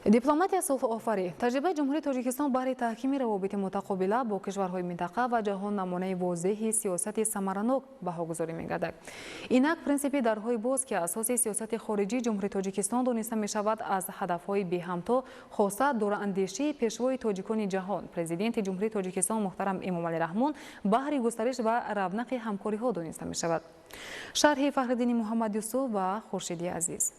Дипломатия сулҳофарӣ. Таҷрибаи Ҷумҳурии Тоҷикистон баҳри таҳкими равобити мутақобила бо кишварҳои минтақа ва ҷаҳон намунаи возеҳи сиёсати самаранок баҳогузорӣ мегардад. Инак, принсипи дарҳои боз, ки асоси сиёсати хориҷии Ҷумҳурии Тоҷикистон дониста мешавад, аз ҳадафҳои беҳамто, хоса дораандешии пешвои тоҷикони ҷаҳон, Президенти Ҷумҳурии Тоҷикистон муҳтарам Эмомалӣ Раҳмон баҳри густариш ва равнақи ҳамкориҳо дониста мешавад. Шарҳи Фахриддини Муҳаммад Юсуф ва Хуршиди Азиз.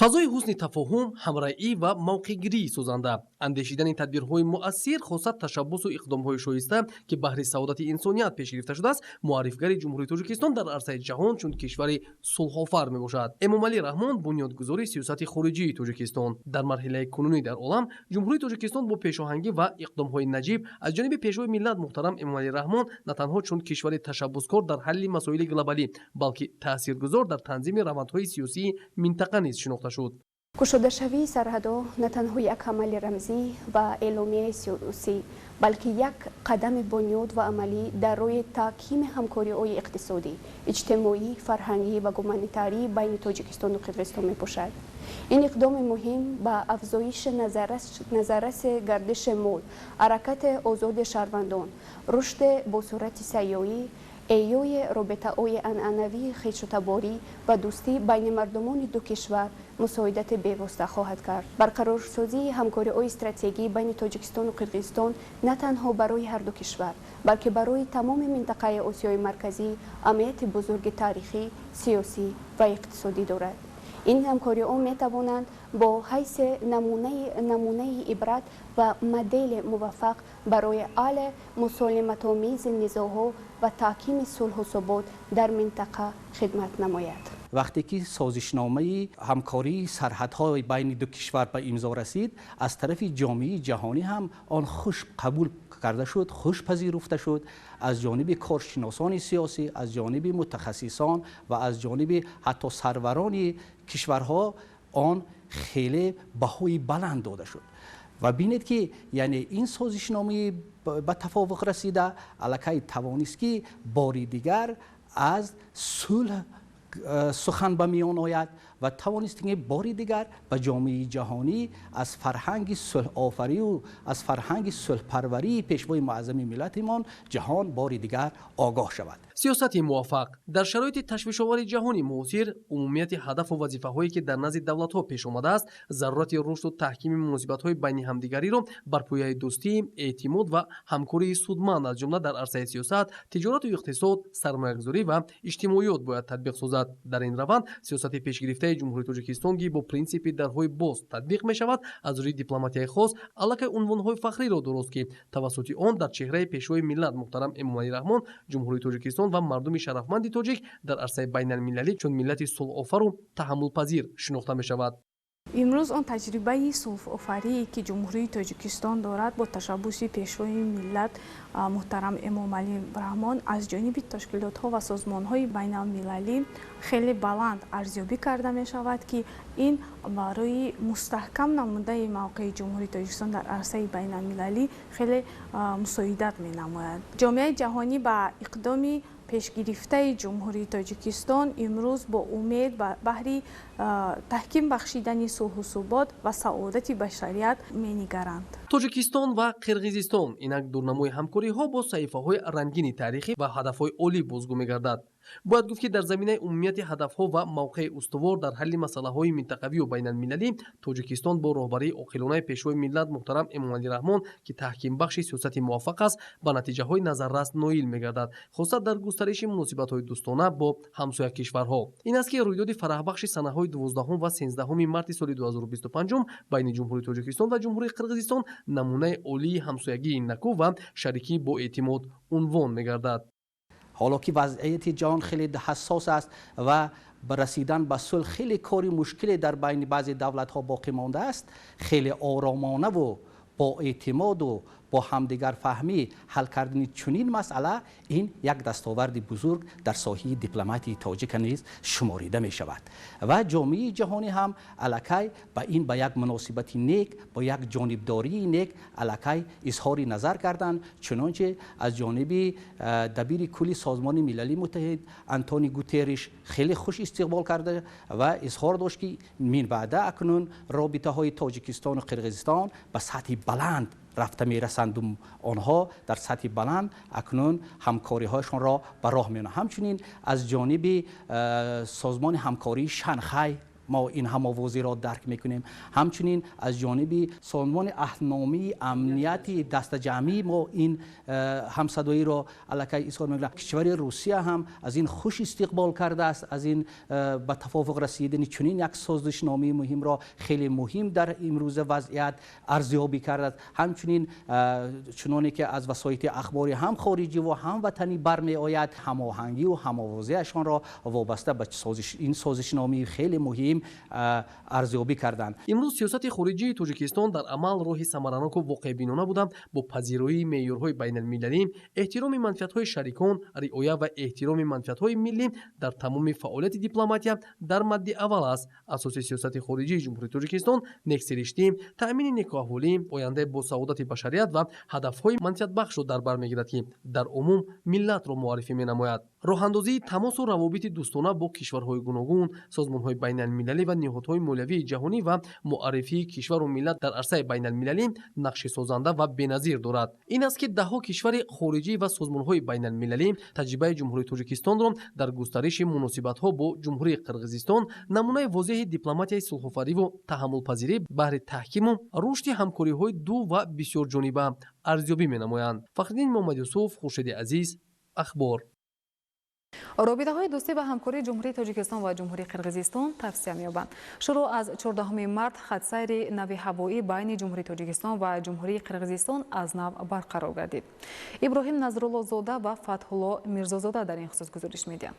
Фазои ҳусни тафоҳум, ҳамраӣ ва мавқеъгирии созанда, андешидани тадбирҳои муассир, хоса ташаббусу иқдомҳои шоиста, ки баҳри саодати инсоният пеш гирифта шудааст, муаррифгари Ҷумҳурии Тоҷикистон дар арсаи ҷаҳон чун кишвари сулҳофар мебошад. Эмомалӣ Раҳмон бунёдгузори сиёсати хориҷии Тоҷикистон. Дар марҳилаи кунунӣ дар олам Ҷумҳурии Тоҷикистон бо пешоҳангӣ ва иқдомҳои наҷиб аз ҷониби пешвои миллат муҳтарам Эмомалӣ Раҳмон на танҳо чун кишвари ташаббускор дар ҳалли масоили глобалӣ, балки таъсиргузор дар танзими равандҳои сиёсии минтақа низ шинохта шуд. Кушодашавии сарҳадҳо на танҳо як амали рамзӣ ва эъломияи сиёсӣ, балки як қадами бунёд ва амалӣ дар роҳи таҳкими ҳамкориҳои иқтисодӣ, иҷтимоӣ, фарҳангӣ ва гуманитарӣ байни Тоҷикистону Қирғизистон мебошад. Ин иқдоми муҳим ба афзоиши назарраси гардиши мол, ҳаракати озоди шаҳрвандон, рушди босуръати сайёҳӣ, эҳёи робитаҳои анъанавии хешутаборӣ ва дӯстӣ байни мардумони ду кишвар мусоидати бевосита хоҳад кард. Барқарорсозии ҳамкориҳои стратегӣ байни Тоҷикистону Қирғизистон на танҳо барои ҳарду кишвар, балки барои тамоми минтақаи Осиёи Марказӣ аҳамияти бузурги таърихӣ, сиёсӣ ва иқтисодӣ дорад. Ин ҳамкориҳо метавонанд бо ҳайси намунаи ибрат ва модели муваффақ барои ҳалли мусолиматомези низоъҳо ва таҳкими сулҳу субот дар минтақа хидмат намояд. Вақте ки созишномаи ҳамкории сарҳадҳои байни ду кишвар ба имзо расид, аз тарафи ҷомеаи ҷаҳонӣ ҳам он хуш қабул карда шуд, хуш пазируфта шуд аз ҷониби коршиносони сиёсӣ, аз ҷониби мутахассисон ва аз ҷониби ҳатто сарварони кишварҳо он хеле баҳои баланд дода шуд. Ва бинед, ки яъне ин созишномаи ба тафовуқ расида аллакай тавонист, ки бори дигар аз сулҳ сухан ба миён ояд ва тавонист, ки бори дигар ба ҷомеаи ҷаҳонӣ аз фарҳанги сулҳофарию аз фарҳанги сулҳпарварии пешвои муаззами миллатимон ҷаҳон бори дигар огоҳ шавад. Сиёсати муваффақ дар шароити ташвишовари ҷаҳони муосир, умумияти ҳадафу вазифаҳое, ки дар назди давлатҳо пеш омадааст, зарурати рушду таҳкими муносибатҳои байни ҳамдигариро бар пояи дӯстӣ, эътимод ва ҳамкории судманд, аз ҷумла дар арсаи сиёсат, тиҷорату иқтисод, сармоягузорӣ ва иҷтимоиёт бояд татбиқ созад. Дар ин раванд сиёсати пешгирифтаи Ҷумҳурии Тоҷикистон, ки бо принсипи дарҳои боз татбиқ мешавад, аз рӯи дипломатияи хос аллакай унвонҳои фахриро дуруст, ки тавассути он дар чеҳраи пешвои миллат муҳтарам Эмомалӣ Раҳмон Ҷумҳурии Тоҷикистон ва мардуми шарафманди тоҷик дар арсаи байналмилалӣ чун миллати сулҳофару таҳаммулпазир шинохта мешавад. Имрӯз он таҷрибаи сулҳофарие, ки Ҷумҳурии Тоҷикистон дорад, бо ташаббуси пешвои миллат муҳтарам Эмомалӣ Раҳмон аз ҷониби ташкилотҳо ва созмонҳои байналмилалӣ хеле баланд арзёбӣ карда мешавад, ки ин барои мустаҳкам намудаи мавқеи Ҷумҳурии Тоҷикистон дар арсаи байналмилалӣ хеле мусоидат менамояд. Ҷомеаи ҷаҳонӣ ба иқдоми пешгирифтаи Ҷумҳурии Тоҷикистон имрӯз бо умед баҳри таҳким бахшидани сулҳу субот ва саодати башарият менигаранд. Тоҷикистон ва Қирғизистон инак дурнамои ҳамкориҳо бо саҳифаҳои рангини таърихӣ ва ҳадафҳои олӣ бозгӯ мегардад. Бояд гуфт, ки дар заминаи умумияти ҳадафҳо ва мавқеи устувор дар ҳалли масъалаҳои минтақавию байналмилалӣ Тоҷикистон бо роҳбарии оқилонаи Пешвои миллат муҳтарам Эмомалӣ Раҳмон, ки таҳкимбахши сиёсати муваффақ аст, ба натиҷаҳои назаррас ноил мегардад, хоса дар густариши муносибатҳои дӯстона бо ҳамсоя кишварҳо. Ин аст, ки рӯйдоди фараҳбахши санаҳои 12 ва 13 марти соли 2025 байни Ҷумҳурии Тоҷикистон ва Ҷумҳурии Қирғизистон намунаи олии ҳамсоягии накӯ ва шарикӣ бо эътимод унвон мегардад. Ҳоло ки вазъияти ҷаҳон хеле ҳассос аст ва ба расидан ба сулҳ хеле кори мушкиле дар байни баъзе давлатҳо боқӣ мондааст, хеле оромонаву бо эътимоду бо ҳамдигарфаҳмӣ ҳал кардани чунин масъала, ин як дастоварди бузург дар соҳаи дипломатии тоҷика низ шуморида мешавад. Ва ҷомеаи ҷаҳонӣ ҳам аллакай ба ин ба як муносибати нек, бо як ҷонибдории нек аллакай изҳори назар карданд. Чунонче аз ҷониби дабири кулли Созмони Милали Муттаҳид Антони Гутерриш хеле хуш истиқбол карда ва изҳор дошт, ки минбаъда акнун робитаҳои Тоҷикистону Қирғизистон ба сатҳи баланд рафта мерасанд, онҳо дар сатҳи баланд акнун ҳамкориҳояшонро ба роҳ меонанд. Ҳамчунин аз ҷониби Созмони ҳамкории Шанхай мо ин ҳамовозиро дарк мекунем. Ҳамчунин аз ҷониби Созмони Аҳдномии Амнияти Дастаҷамъӣ мо ин ҳамсадоиро аллакай изҳор мекунем. Кишвари Русия ҳам аз ин хуш истиқбол кардааст, аз ин ба тафофуқ расидани чунин як созишномаи муҳимро хеле муҳим дар имрӯза вазъият арзёбӣ кардааст. Ҳамчунин, чуноне ки аз васоити ахбори ҳам хориҷӣ ва ҳам ватанӣ бармеояд, ҳамоҳангию ҳамовозиашонро вобаста ба ин созишномаи хеле муҳим арзёбӣ карданд. Имрӯз сиёсати хориҷии Тоҷикистон дар амал роҳи самараноку воқеъбинона буда, бо пазироии меъёрҳои байналмилалӣ, эҳтироми манфиатҳои шарикон, риоя ва эҳтироми манфиатҳои миллӣ дар тамоми фаъолияти дипломатия дар мадди аввал аст. Асоси сиёсати хориҷии Ҷумҳурии Тоҷикистон нексириштӣ, таъмини некуаҳволӣ, ояндаи босаодати башарият ва ҳадафҳои манфиатбахшро дар бар мегирад, ки дар умум миллатро муаррифӣ менамояд. Роҳандозии тамосу равобити дӯстона бо кишварҳои гуногун, созмонҳои байналмилалӣ ва ниҳодҳои молиявии ҷаҳонӣ ва муаррифии кишвару миллат дар арсаи байналмилалӣ нақши созанда ва беназир дорад. Ин аст, ки даҳҳо кишвари хориҷӣ ва созмонҳои байналмилалӣ таҷрибаи Ҷумҳурии Тоҷикистонро дар густариши муносибатҳо бо Ҷумҳурии Қирғизистон намунаи возеҳи дипломатияи сулҳофариву таҳаммулпазирӣ баҳри таҳкиму рушди ҳамкориҳои ду ва бисёрҷониба арзёбӣ менамоянд. Фахриддин Муҳаммадюсуф, Хуршеди Азиз, Ахбор. Робитаҳои дӯстӣ ва ҳамкории Ҷумҳурии Тоҷикистон ва Ҷумҳурии Қирғизистон тавсия меёбанд. Шурӯъ аз 14 март хатсайри нави ҳавоӣ байни Ҷумҳурии Тоҷикистон ва Ҷумҳурии Қирғизистон аз нав барқарор гардид. Иброҳим Назруллозода ва Фатҳулло Мирзозода дар ин хусус гузориш медиҳанд.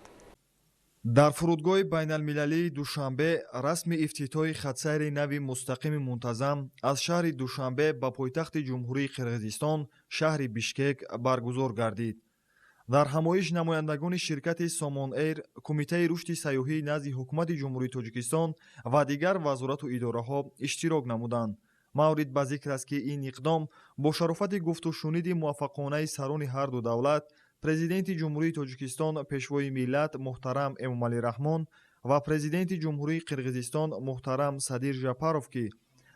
Дар фурудгоҳи байналмилалии Душанбе расми ифтитоҳи хатсайри нави мустақими мунтазам аз шаҳри Душанбе ба пойтахти Ҷумҳурии Қирғизистон, шаҳри Бишкек, баргузор гардид. Дар ҳамоиш намояндагони ширкати Сомон Эйр, Кумитаи рушди сайёҳии назди Ҳукумати Ҷумҳурии Тоҷикистон ва дигар вазорату идораҳо иштирок намуданд. Маврид ба зикр аст, ки ин иқдом бо шарофати гуфтушуниди муваффақонаи сарони ҳарду давлат, Президенти Ҷумҳурии Тоҷикистон, Пешвои миллат муҳтарам Эмомалӣ Раҳмон ва Президенти Ҷумҳурии Қирғизистон муҳтарам Садир Жапаров, ки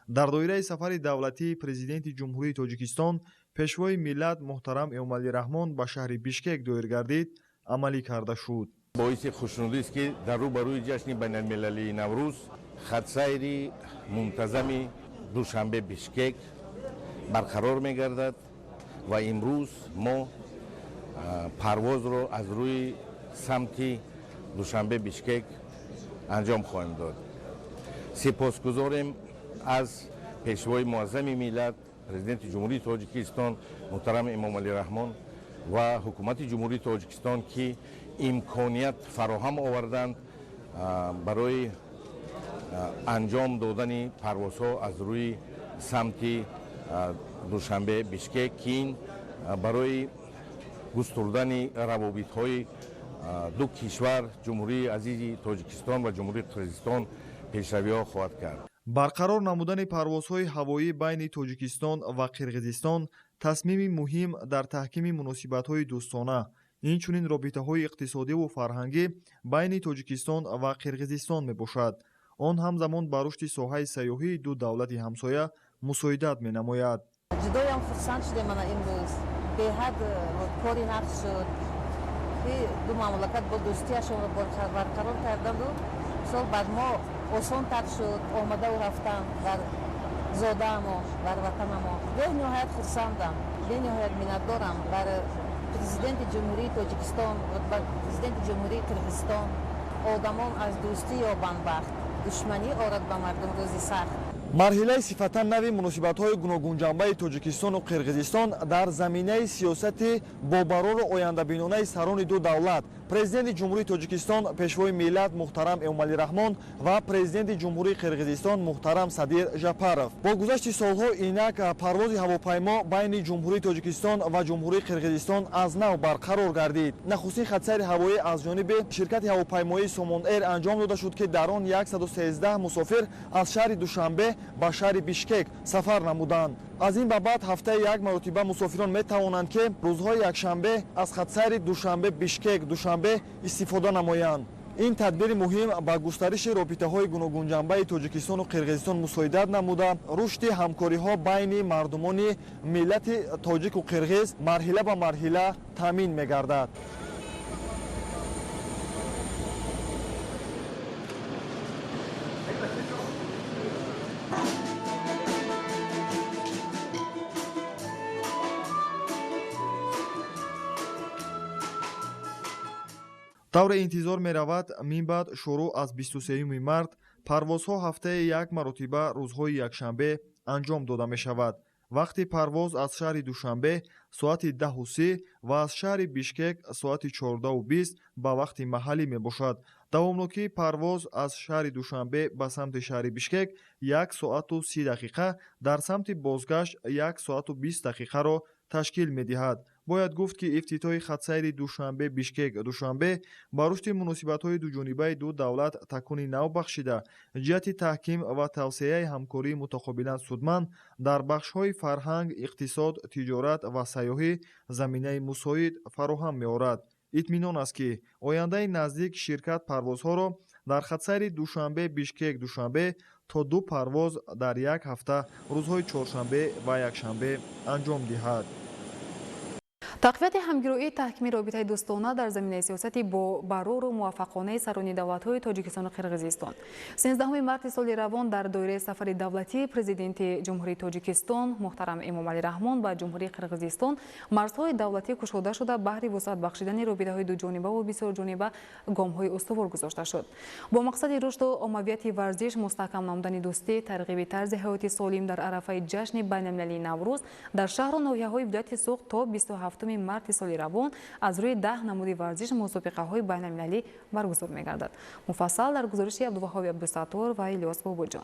дар доираи сафари давлатии Президенти Ҷумҳурии Тоҷикистон, Пешвои миллат муҳтарам Эмомалӣ Раҳмон ба шаҳри Бишкек доир гардид, амалӣ карда шуд. Боиси хушнудист, ки дар рӯбарӯи ҷашни байналмилалии Наврӯз хатсайри мунтазами Душанбе Бишкек барқарор мегардад ва имрӯз мо парвозро аз рӯи самти Душанбе Бишкек анҷом хоҳем дод. Сипосгузорем аз Пешвои муаззами миллат, Президенти Ҷумҳурии Тоҷикистон муҳтарам Эмомалӣ Раҳмон ва Ҳукумати Ҷумҳурии Тоҷикистон, ки имконият фароҳам оварданд барои анҷом додани парвозҳо аз рӯи самти Душанбе Бишкек, ки ин барои густурдани равобитҳои ду кишвар, Ҷумҳурии азизи Тоҷикистон ва Ҷумҳурии Қирғизистон, пешравиҳо хоҳад кард. Барқарор намудани парвозҳои ҳавоӣ байни Тоҷикистон ва Қирғизистон тасмими муҳим дар таҳкими муносибатҳои дӯстона, инчунин робитаҳои иқтисодиву фарҳангӣ байни Тоҷикистон ва Қирғизистон мебошад. Он ҳамзамон ба рушди соҳаи сайёҳии ду давлати ҳамсоя мусоидат менамояд. Ҷудоям хурсанд шудем. Мана имрӯз беҳад кори нағз шуд. Ки ду мамлакат бо дӯстиашонро барқарор карданду мисол бар мо осонтар шуд омадаву рафтан бар зодаамон, бар ватанамон. Бениҳоят хурсандам, бениҳоят миннатдорам бар президенти Ҷумҳурии Тоҷикистон, бар президенти Ҷумҳурии Қирғизистон. Одамон аз дӯстӣ ёбанд бахт, душманӣ орад ба мардум рӯзи сахт. Марҳилаи сифатан нави муносибатҳои гуногунҷанбаи Тоҷикистону Қирғизистон дар заминаи сиёсати бобарору ояндабинонаи сарони ду давлат, президенти Ҷумҳурии Тоҷикистон, пешвои миллат муҳтарам Эмомалӣ Раҳмон ва президенти Ҷумҳурии Қирғизистон муҳтарам Садир Жапаров. Бо гузашти солҳо инак парвози ҳавопаймо байни Ҷумҳурии Тоҷикистон ва Ҷумҳурии Қирғизистон аз нав барқарор гардид. Нахустин хатсайри ҳавоӣ аз ҷониби ширкати ҳавопаймоии Сомон Эйр анҷом дода шуд, ки дар он 113 мусофир аз шаҳри Душанбе ба шаҳри Бишкек сафар намуданд. Аз ин ба баъд ҳафтаи як маротиба мусофирон метавонанд, ки рӯзҳои якшанбе аз хатсайри Душанбе Бишкек Душанбе истифода намоянд. Ин тадбири муҳим ба густариши робитаҳои гуногунҷанбаи Тоҷикистону Қирғизистон мусоидат намуда, рушди ҳамкориҳо байни мардумони миллати тоҷику қирғиз марҳила ба марҳила таъмин мегардад. Тавре интизор меравад, мин баъд шурӯъ аз 23 март парвозҳо ҳафтаи як маротиба рӯзҳои якшанбе анҷом дода мешавад. Вақти парвоз аз шаҳри Душанбе соати 10:30 ва аз шаҳри Бишкек соати 14:20 ба вақти маҳаллӣ мебошад. Давомнокии парвоз аз шаҳри Душанбе ба самти шаҳри Бишкек 1 соату 30 дақиқа, дар самти бозгашт 1 соату 20 дақиқаро ташкил медиҳад. Бояд гуфт, ки ифтитоҳи хатсайри Душанбе Бишкек Душанбе ба рушди муносибатҳои дуҷонибаи ду давлат такони нав бахшида, ҷиҳати таҳким ва тавсеаи ҳамкории мутақобилан судманд дар бахшҳои фарҳанг, иқтисод, тиҷорат ва сайёҳӣ заминаи мусоид фароҳам меорад. Итминон аст, ки ояндаи наздик ширкат парвозҳоро дар хатсайри Душанбе Бишкек Душанбе то ду парвоз дар як ҳафта рӯзҳои чоршанбе ва якшанбе анҷом диҳад. Тақвияти ҳамгироии таҳкими робитаи дӯстона дар заминаи сиёсати бо барору муваффақонаи сарони давлатҳои Тоҷикистону Қирғизистон. 13 марти соли равон дар доираи сафари давлатии президенти Ҷумҳурии Тоҷикистон муҳтарам Эмомалӣ Раҳмон ба Ҷумҳурии Қирғизистон марзҳои давлатӣ кушода шуда, баҳри вусъат бахшидани робитаҳои дуҷонибаву бисёрҷониба гомҳои устувор гузошта шуд. Бо мақсади рушду оммавияти варзиш, мустаҳкам намудани дӯстӣ, тарғиби тарзи ҳаёти солим дар арафаи ҷашни байналмилалии Наврӯз дар шаҳру ноҳияҳои вилояти Суғд то 27 марти соли равон аз рӯи 10 намуди варзиш мусобиқаҳои байналмилалӣ баргузор мегардад. Муфассал дар гузориши Абдуваҳоби Абдусаттор ва Илёс Бобоҷон.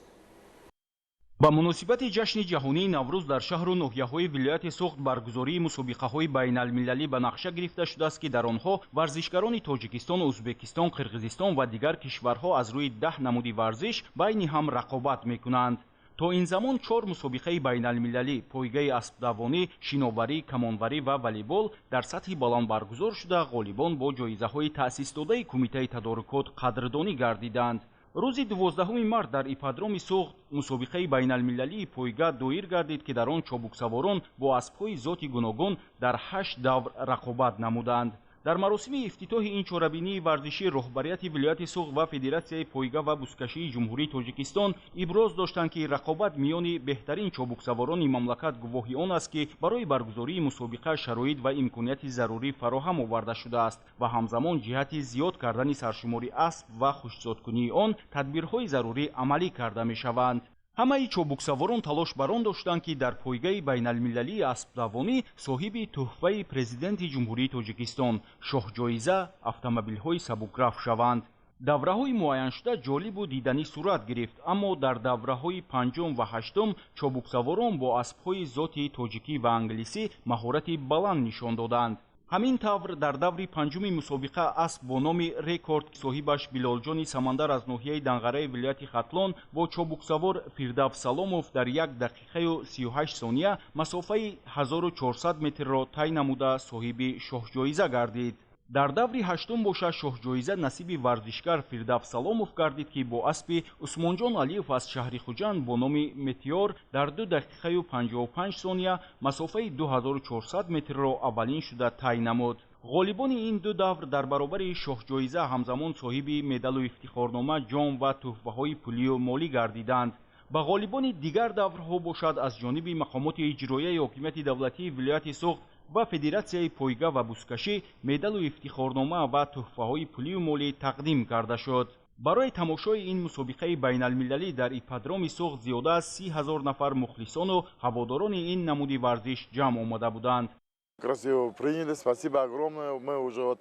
Ба муносибати ҷашни ҷаҳонии Наврӯз дар шаҳру ноҳияҳои вилояти Суғд баргузории мусобиқаҳои байналмилалӣ ба нақша гирифта шудааст, ки дар онҳо варзишгарони Тоҷикистон, Ӯзбекистон, Қирғизистон ва дигар кишварҳо аз рӯи 10 намуди варзиш байни ҳам рақобат мекунанд. То ин замон 4 мусобиқаи байналмилалӣ пойгаи аспдавонӣ, шиноварӣ, камонварӣ ва волейбол дар сатҳи баланд баргузор шуда, ғолибон бо ҷоизаҳои таъсисдодаи Кумитаи тадорукот қадрдонӣ гардиданд. Рӯзи 12 март дар ипподроми Суғд мусобиқаи байналмилалии пойга доир гардид, ки дар он чобуксаворон бо аспҳои зоти гуногун дар 8 давр рақобат намуданд. Дар маросими ифтитоҳи ин чорабинии варзишӣ роҳбарияти вилояти Суғд ва Федератсияи пойга ва бузкашии Ҷумҳурии Тоҷикистон иброз доштанд, ки рақобат миёни беҳтарин чобуксаворони мамлакат гувоҳи он аст, ки барои баргузории мусобиқа шароит ва имконияти зарурӣ фароҳам оварда шудааст ва ҳамзамон ҷиҳати зиёд кардани саршумори асп ва хушзодкунии он тадбирҳои зарурӣ амалӣ карда мешаванд. Ҳамаи чобуксаворон талош бар он доштанд, ки дар пойгаи байналмилалии аспдавонӣ соҳиби тӯҳфаи президенти Ҷумҳурии Тоҷикистон шоҳҷоиза автомобилҳои сабукраф шаванд. Давраҳои муайяншуда ҷолибу диданӣ сурат гирифт, аммо дар давраҳои 5 ва 8 чобуксаворон бо аспҳои зоти тоҷикӣ ва англисӣ маҳорати баланд нишон доданд. Ҳамин тавр дар даври 5-уми мусобиқа асп бо номи Рекорд соҳибаш Билолҷони Самандар аз ноҳияи Данғараи вилояти Хатлон бо чобуксавор Фирдавс Саломов дар 1 дақиқаю 38 сония масофаи 1400 метрро тай намуда соҳиби шоҳҷоиза гардид. Дар даври 8 боша шоҳҷоиза насиби варзишгар Фирдавс Саломов гардид, ки бо аспи Усмонҷон Алиев аз шаҳри Хуҷанд бо номи Метеор дар 2 дақиқаю 55 сония масофаи 2400 метрро аввалин шуда тай намуд. Ғолибони ин ду давр дар баробари шоҳҷоиза ҳамзамон соҳиби медалу ифтихорнома, ҷом ва тӯҳфаҳои пулию молӣ гардиданд. Ба ғолибони дигар даврҳо бошад аз ҷониби мақомоти иҷроияи ҳокимияти давлатии вилояти Суғд ва Федератсияи пойга ва бузкашӣ медалу ифтихорнома ва тӯҳфаҳои пулию молӣ тақдим карда шуд. Барои тамошои ин мусобиқаи байналмилалӣ дар ипподроми Суғд зиёда аз 30 000 нафар мухлисону ҳаводорони ин намуди варзиш ҷамъ омада буданд. Красиво приняли, спасибо огромное. Мы уже вот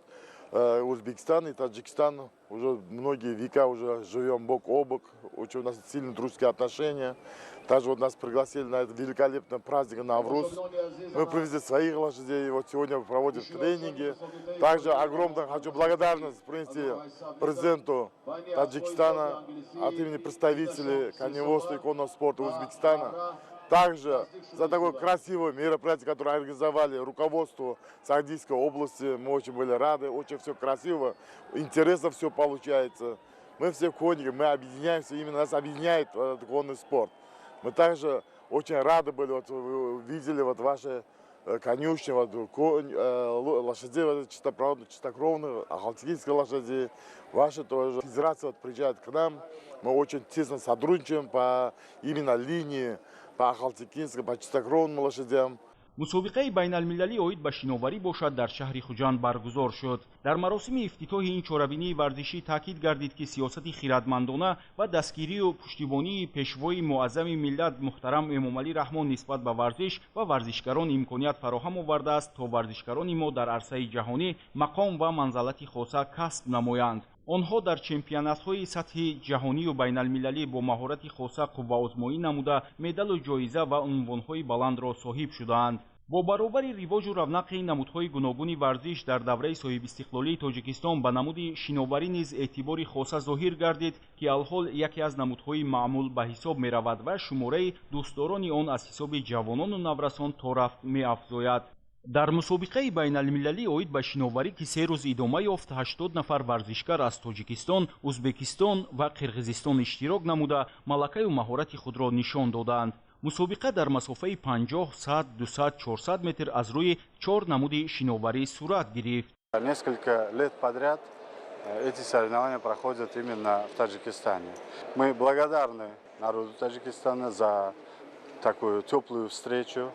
Узбекистан и Таджикистан уже многие века уже живем бок о бок. Очень у нас сильно дружеские отношения. Также вот нас пригласили на этот великолепный праздник Навруз. Мы привезли своих лошадей, вот сегодня проводим тренинги. Также огромное хочу благодарность принести президенту Таджикистана от имени представителей коневодства и конного спорта Узбекистана. Также за такое красивое мероприятие, которое организовали руководству Согдийской области, мы очень были рады, очень все красиво, интересно все получается. Мы все конники, мы объединяемся, именно нас объединяет этот конный спорт. Мы также очень рады были, вот вы видели вот ваши конюшни, вот, лошадей вот, чистокровных, ахалтекинских лошадей. Ваша тоже федерация вот, приезжает к нам. Мы очень тесно сотрудничаем по именно линии по ахалтекинским, по чистокровным лошадям. Мусобиқаи байналмилалӣ оид ба шиноварӣ бошад дар шаҳри Хуҷанд баргузор шуд. Дар маросими ифтитоҳи ин чорабинии варзишӣ таъкид гардид, ки сиёсати хирадмандона ва дастгирию пуштибонии пешвои муаззами миллат муҳтарам Эмомалӣ Раҳмон нисбат ба варзиш ва варзишгарон имконият фароҳам овардааст, то варзишгарони мо дар арсаи ҷаҳонӣ мақом ва манзалати хоса касб намоянд. Онҳо дар чемпионатҳои сатҳи ҷаҳонию байналмилалӣ бо маҳорати хоса қувваозмоӣ намуда, медалу ҷоиза ва унвонҳои баландро соҳиб шудаанд. Бо баробари ривоҷу равнақи намудҳои гуногуни варзиш дар давраи соҳибистиқлолии Тоҷикистон ба намуди шиноварӣ низ эътибори хоса зоҳир гардид, ки алҳол яке аз намудҳои маъмул ба ҳисоб меравад ва шумораи дӯстдорони он аз ҳисоби ҷавонону наврасон то рафт меафзояд. Дар мусобиқаи байналмилалӣ оид ба шиноварӣ, ки 3 рӯз идома ёфт, 80 нафар варзишгар аз Тоҷикистон, Узбекистон ва Қирғизистон иштирок намуда, малакаю маҳорати худро нишон доданд. Мусобиқа дар масофаи 50, 100, 200, 400 метр аз рӯи чор намуди шиноварӣ сурат гирифт. Несколько лет подряд эти соревнования проходят именно в Таджикистане. Мы благодарны народу Таджикистана за такую теплую встречу,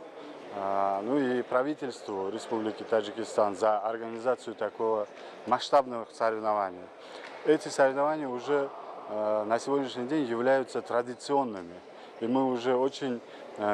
ну и правительству Республики Таджикистан за организацию такого масштабного соревнования. Эти соревнования уже на сегодняшний день являются традиционными. И мы уже очень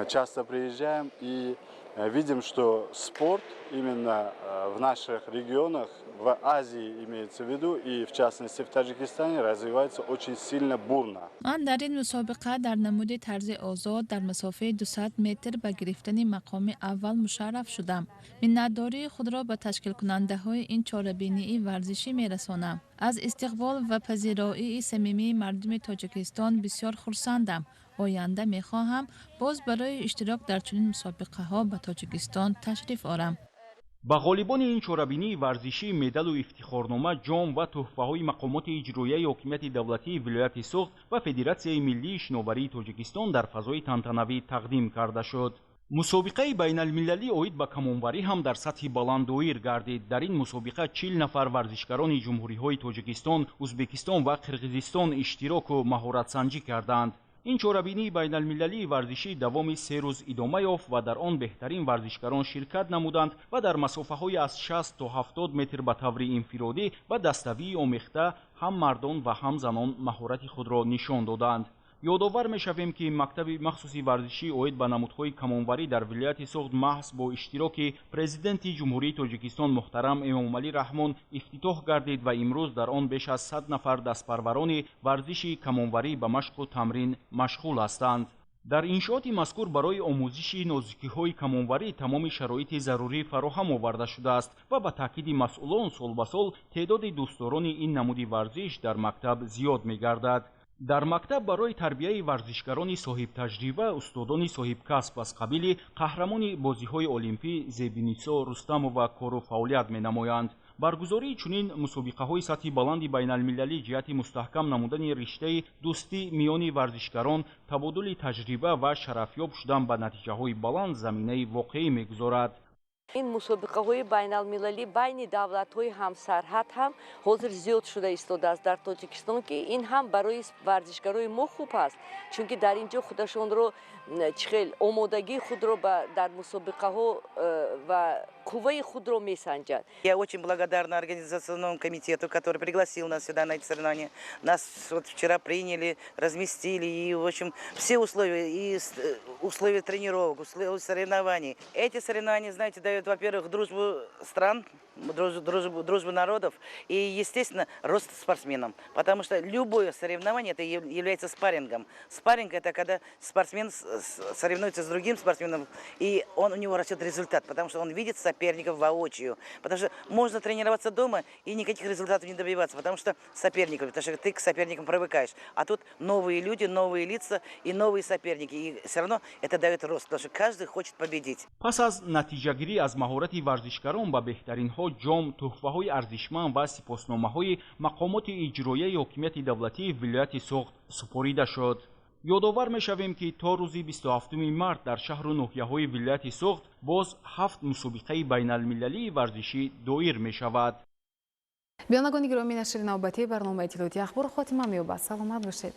часто приезжаем и видим, что спорт именно в наших регионах, в Азии имеется в виду, и в частности в Таджикистане, развивается очень сильно бурно. Ман дар ин мусобиқа дар намуди тарзи озод дар масофаи 200 метр ба гирифтани мақоми аввал мушарраф шудам. Миннатдории худро ба ташкилкунандаҳои ин чорабинии варзишӣ мерасонам. Аз истиқбол ва пазироии самимии мардуми Тоҷикистон бисёр хурсандам. Оянда мехоҳам боз барои иштирок дар чунин мусобиқаҳо ба Тоҷикистон ташриф орам. Ба ғолибони ин чорабинии варзишӣ медалу ифтихорнома, ҷом ва тӯҳфаҳои мақомоти иҷроияи ҳокимияти давлатии вилояти Суғд ва Федератсияи миллии шиноварии Тоҷикистон дар фазои тантанавӣ тақдим карда шуд. Мусобиқаи байналмилалӣ оид ба камонварӣ ҳам дар сатҳи баланд доир гардид. Дар ин мусобиқа 40 нафар варзишгарони ҷумҳуриҳои Тоҷикистон, Узбекистон ва Қирғизистон иштироку маҳоратсанҷӣ карданд. Ин чорабинии байналмилалии варзишӣ давоми 3 рӯз идома ёфт ва дар он беҳтарин варзишгарон ширкат намуданд ва дар масофаҳои аз 60 то 70 метр ба таври инфиродӣ ва даставии омехта ҳам мардон ва ҳам занон маҳорати худро нишон доданд. Ёдовар мешавем, ки мактаби махсуси варзишӣ оид ба намудҳои камонварӣ дар вилояти Суғд маҳз бо иштироки Президенти Ҷумҳурии Тоҷикистон муҳтарам Эмомалӣ Раҳмон ифтитоҳ гардид ва имрӯз дар он беш аз 100 нафар дастпарварони варзиши камонварӣ ба машқу тамрин машғул ҳастанд. Дар иншооти мазкур барои омӯзиши нозукиҳои камонварӣ тамоми шароити зарурӣ фароҳам оварда шудааст ва ба таъкиди масъулон сол ба сол теъдоди дӯстдорони ин намуди варзиш дар мактаб зиёд мегардад. Дар мактаб барои тарбияи варзишгарони соҳибтаҷриба устодони соҳибкасб аз қабили қаҳрамони бозиҳои олимпӣ Зебинисо Рустамова кору фаъолият менамоянд. Баргузории чунин мусобиқаҳои сатҳи баланди байналмилалӣ ҷиҳати мустаҳкам намудани риштаи дӯстӣ миёни варзишгарон, табодули таҷриба ва шарафёб шудан ба натиҷаҳои баланд заминаи воқеӣ мегузорад. Ин мусобиқаҳои байналмилалӣ байни давлатҳои ҳамсарҳад ҳам ҳозир зиёд шуда истодааст дар Тоҷикистон, ки ин ҳам барои варзишгарои мо хуб аст, чунки дар ин ҷо худашонро чӣ хел омодагии худро дар мусобиқаҳо ва қувваи худро месанҷад. Я очень благодарна организационному комитету, который пригласил нас сюда на эти соревнования. Нас вот вчера приняли, разместили, и, в общем, все условия, и условия тренировок, условия соревнований. Эти соревнования, знаете, дают, во-первых, дружбу стран, дружбу, дружбу, дружбу народов и, естественно, рост спортсменам. Потому что любое соревнование это является спаррингом. Спарринг – это когда спортсмен соревнуется с другим спортсменом, и у него растет результат, потому что он видит соперников воочию. Потому что можно тренироваться дома и никаких результатов не добиваться, потому что соперников, потому что ты к соперникам привыкаешь. А тут новые люди, новые лица и новые соперники. И все равно это дает рост, потому что каждый хочет победить. Пас аз натиҷагирӣ аз маҳорати варзишгарон ба беҳтаринҳо ҷом, тӯҳфаҳои арзишманд ва сипосномаҳои мақомоти иҷроияи ҳокимияти давлатии вилояти Суғд супорида шуд. Ёдовар мешавем, ки то рӯзи 27 март дар шаҳру ноҳияҳои вилояти Суғд боз ҳафт мусобиқаи байналмилалии варзишӣ доир мешавад. Бинандагони гиромӣ, нашри навбатии барномаи иттилоотии Ахбор хотима меёбад. Саломат бошед.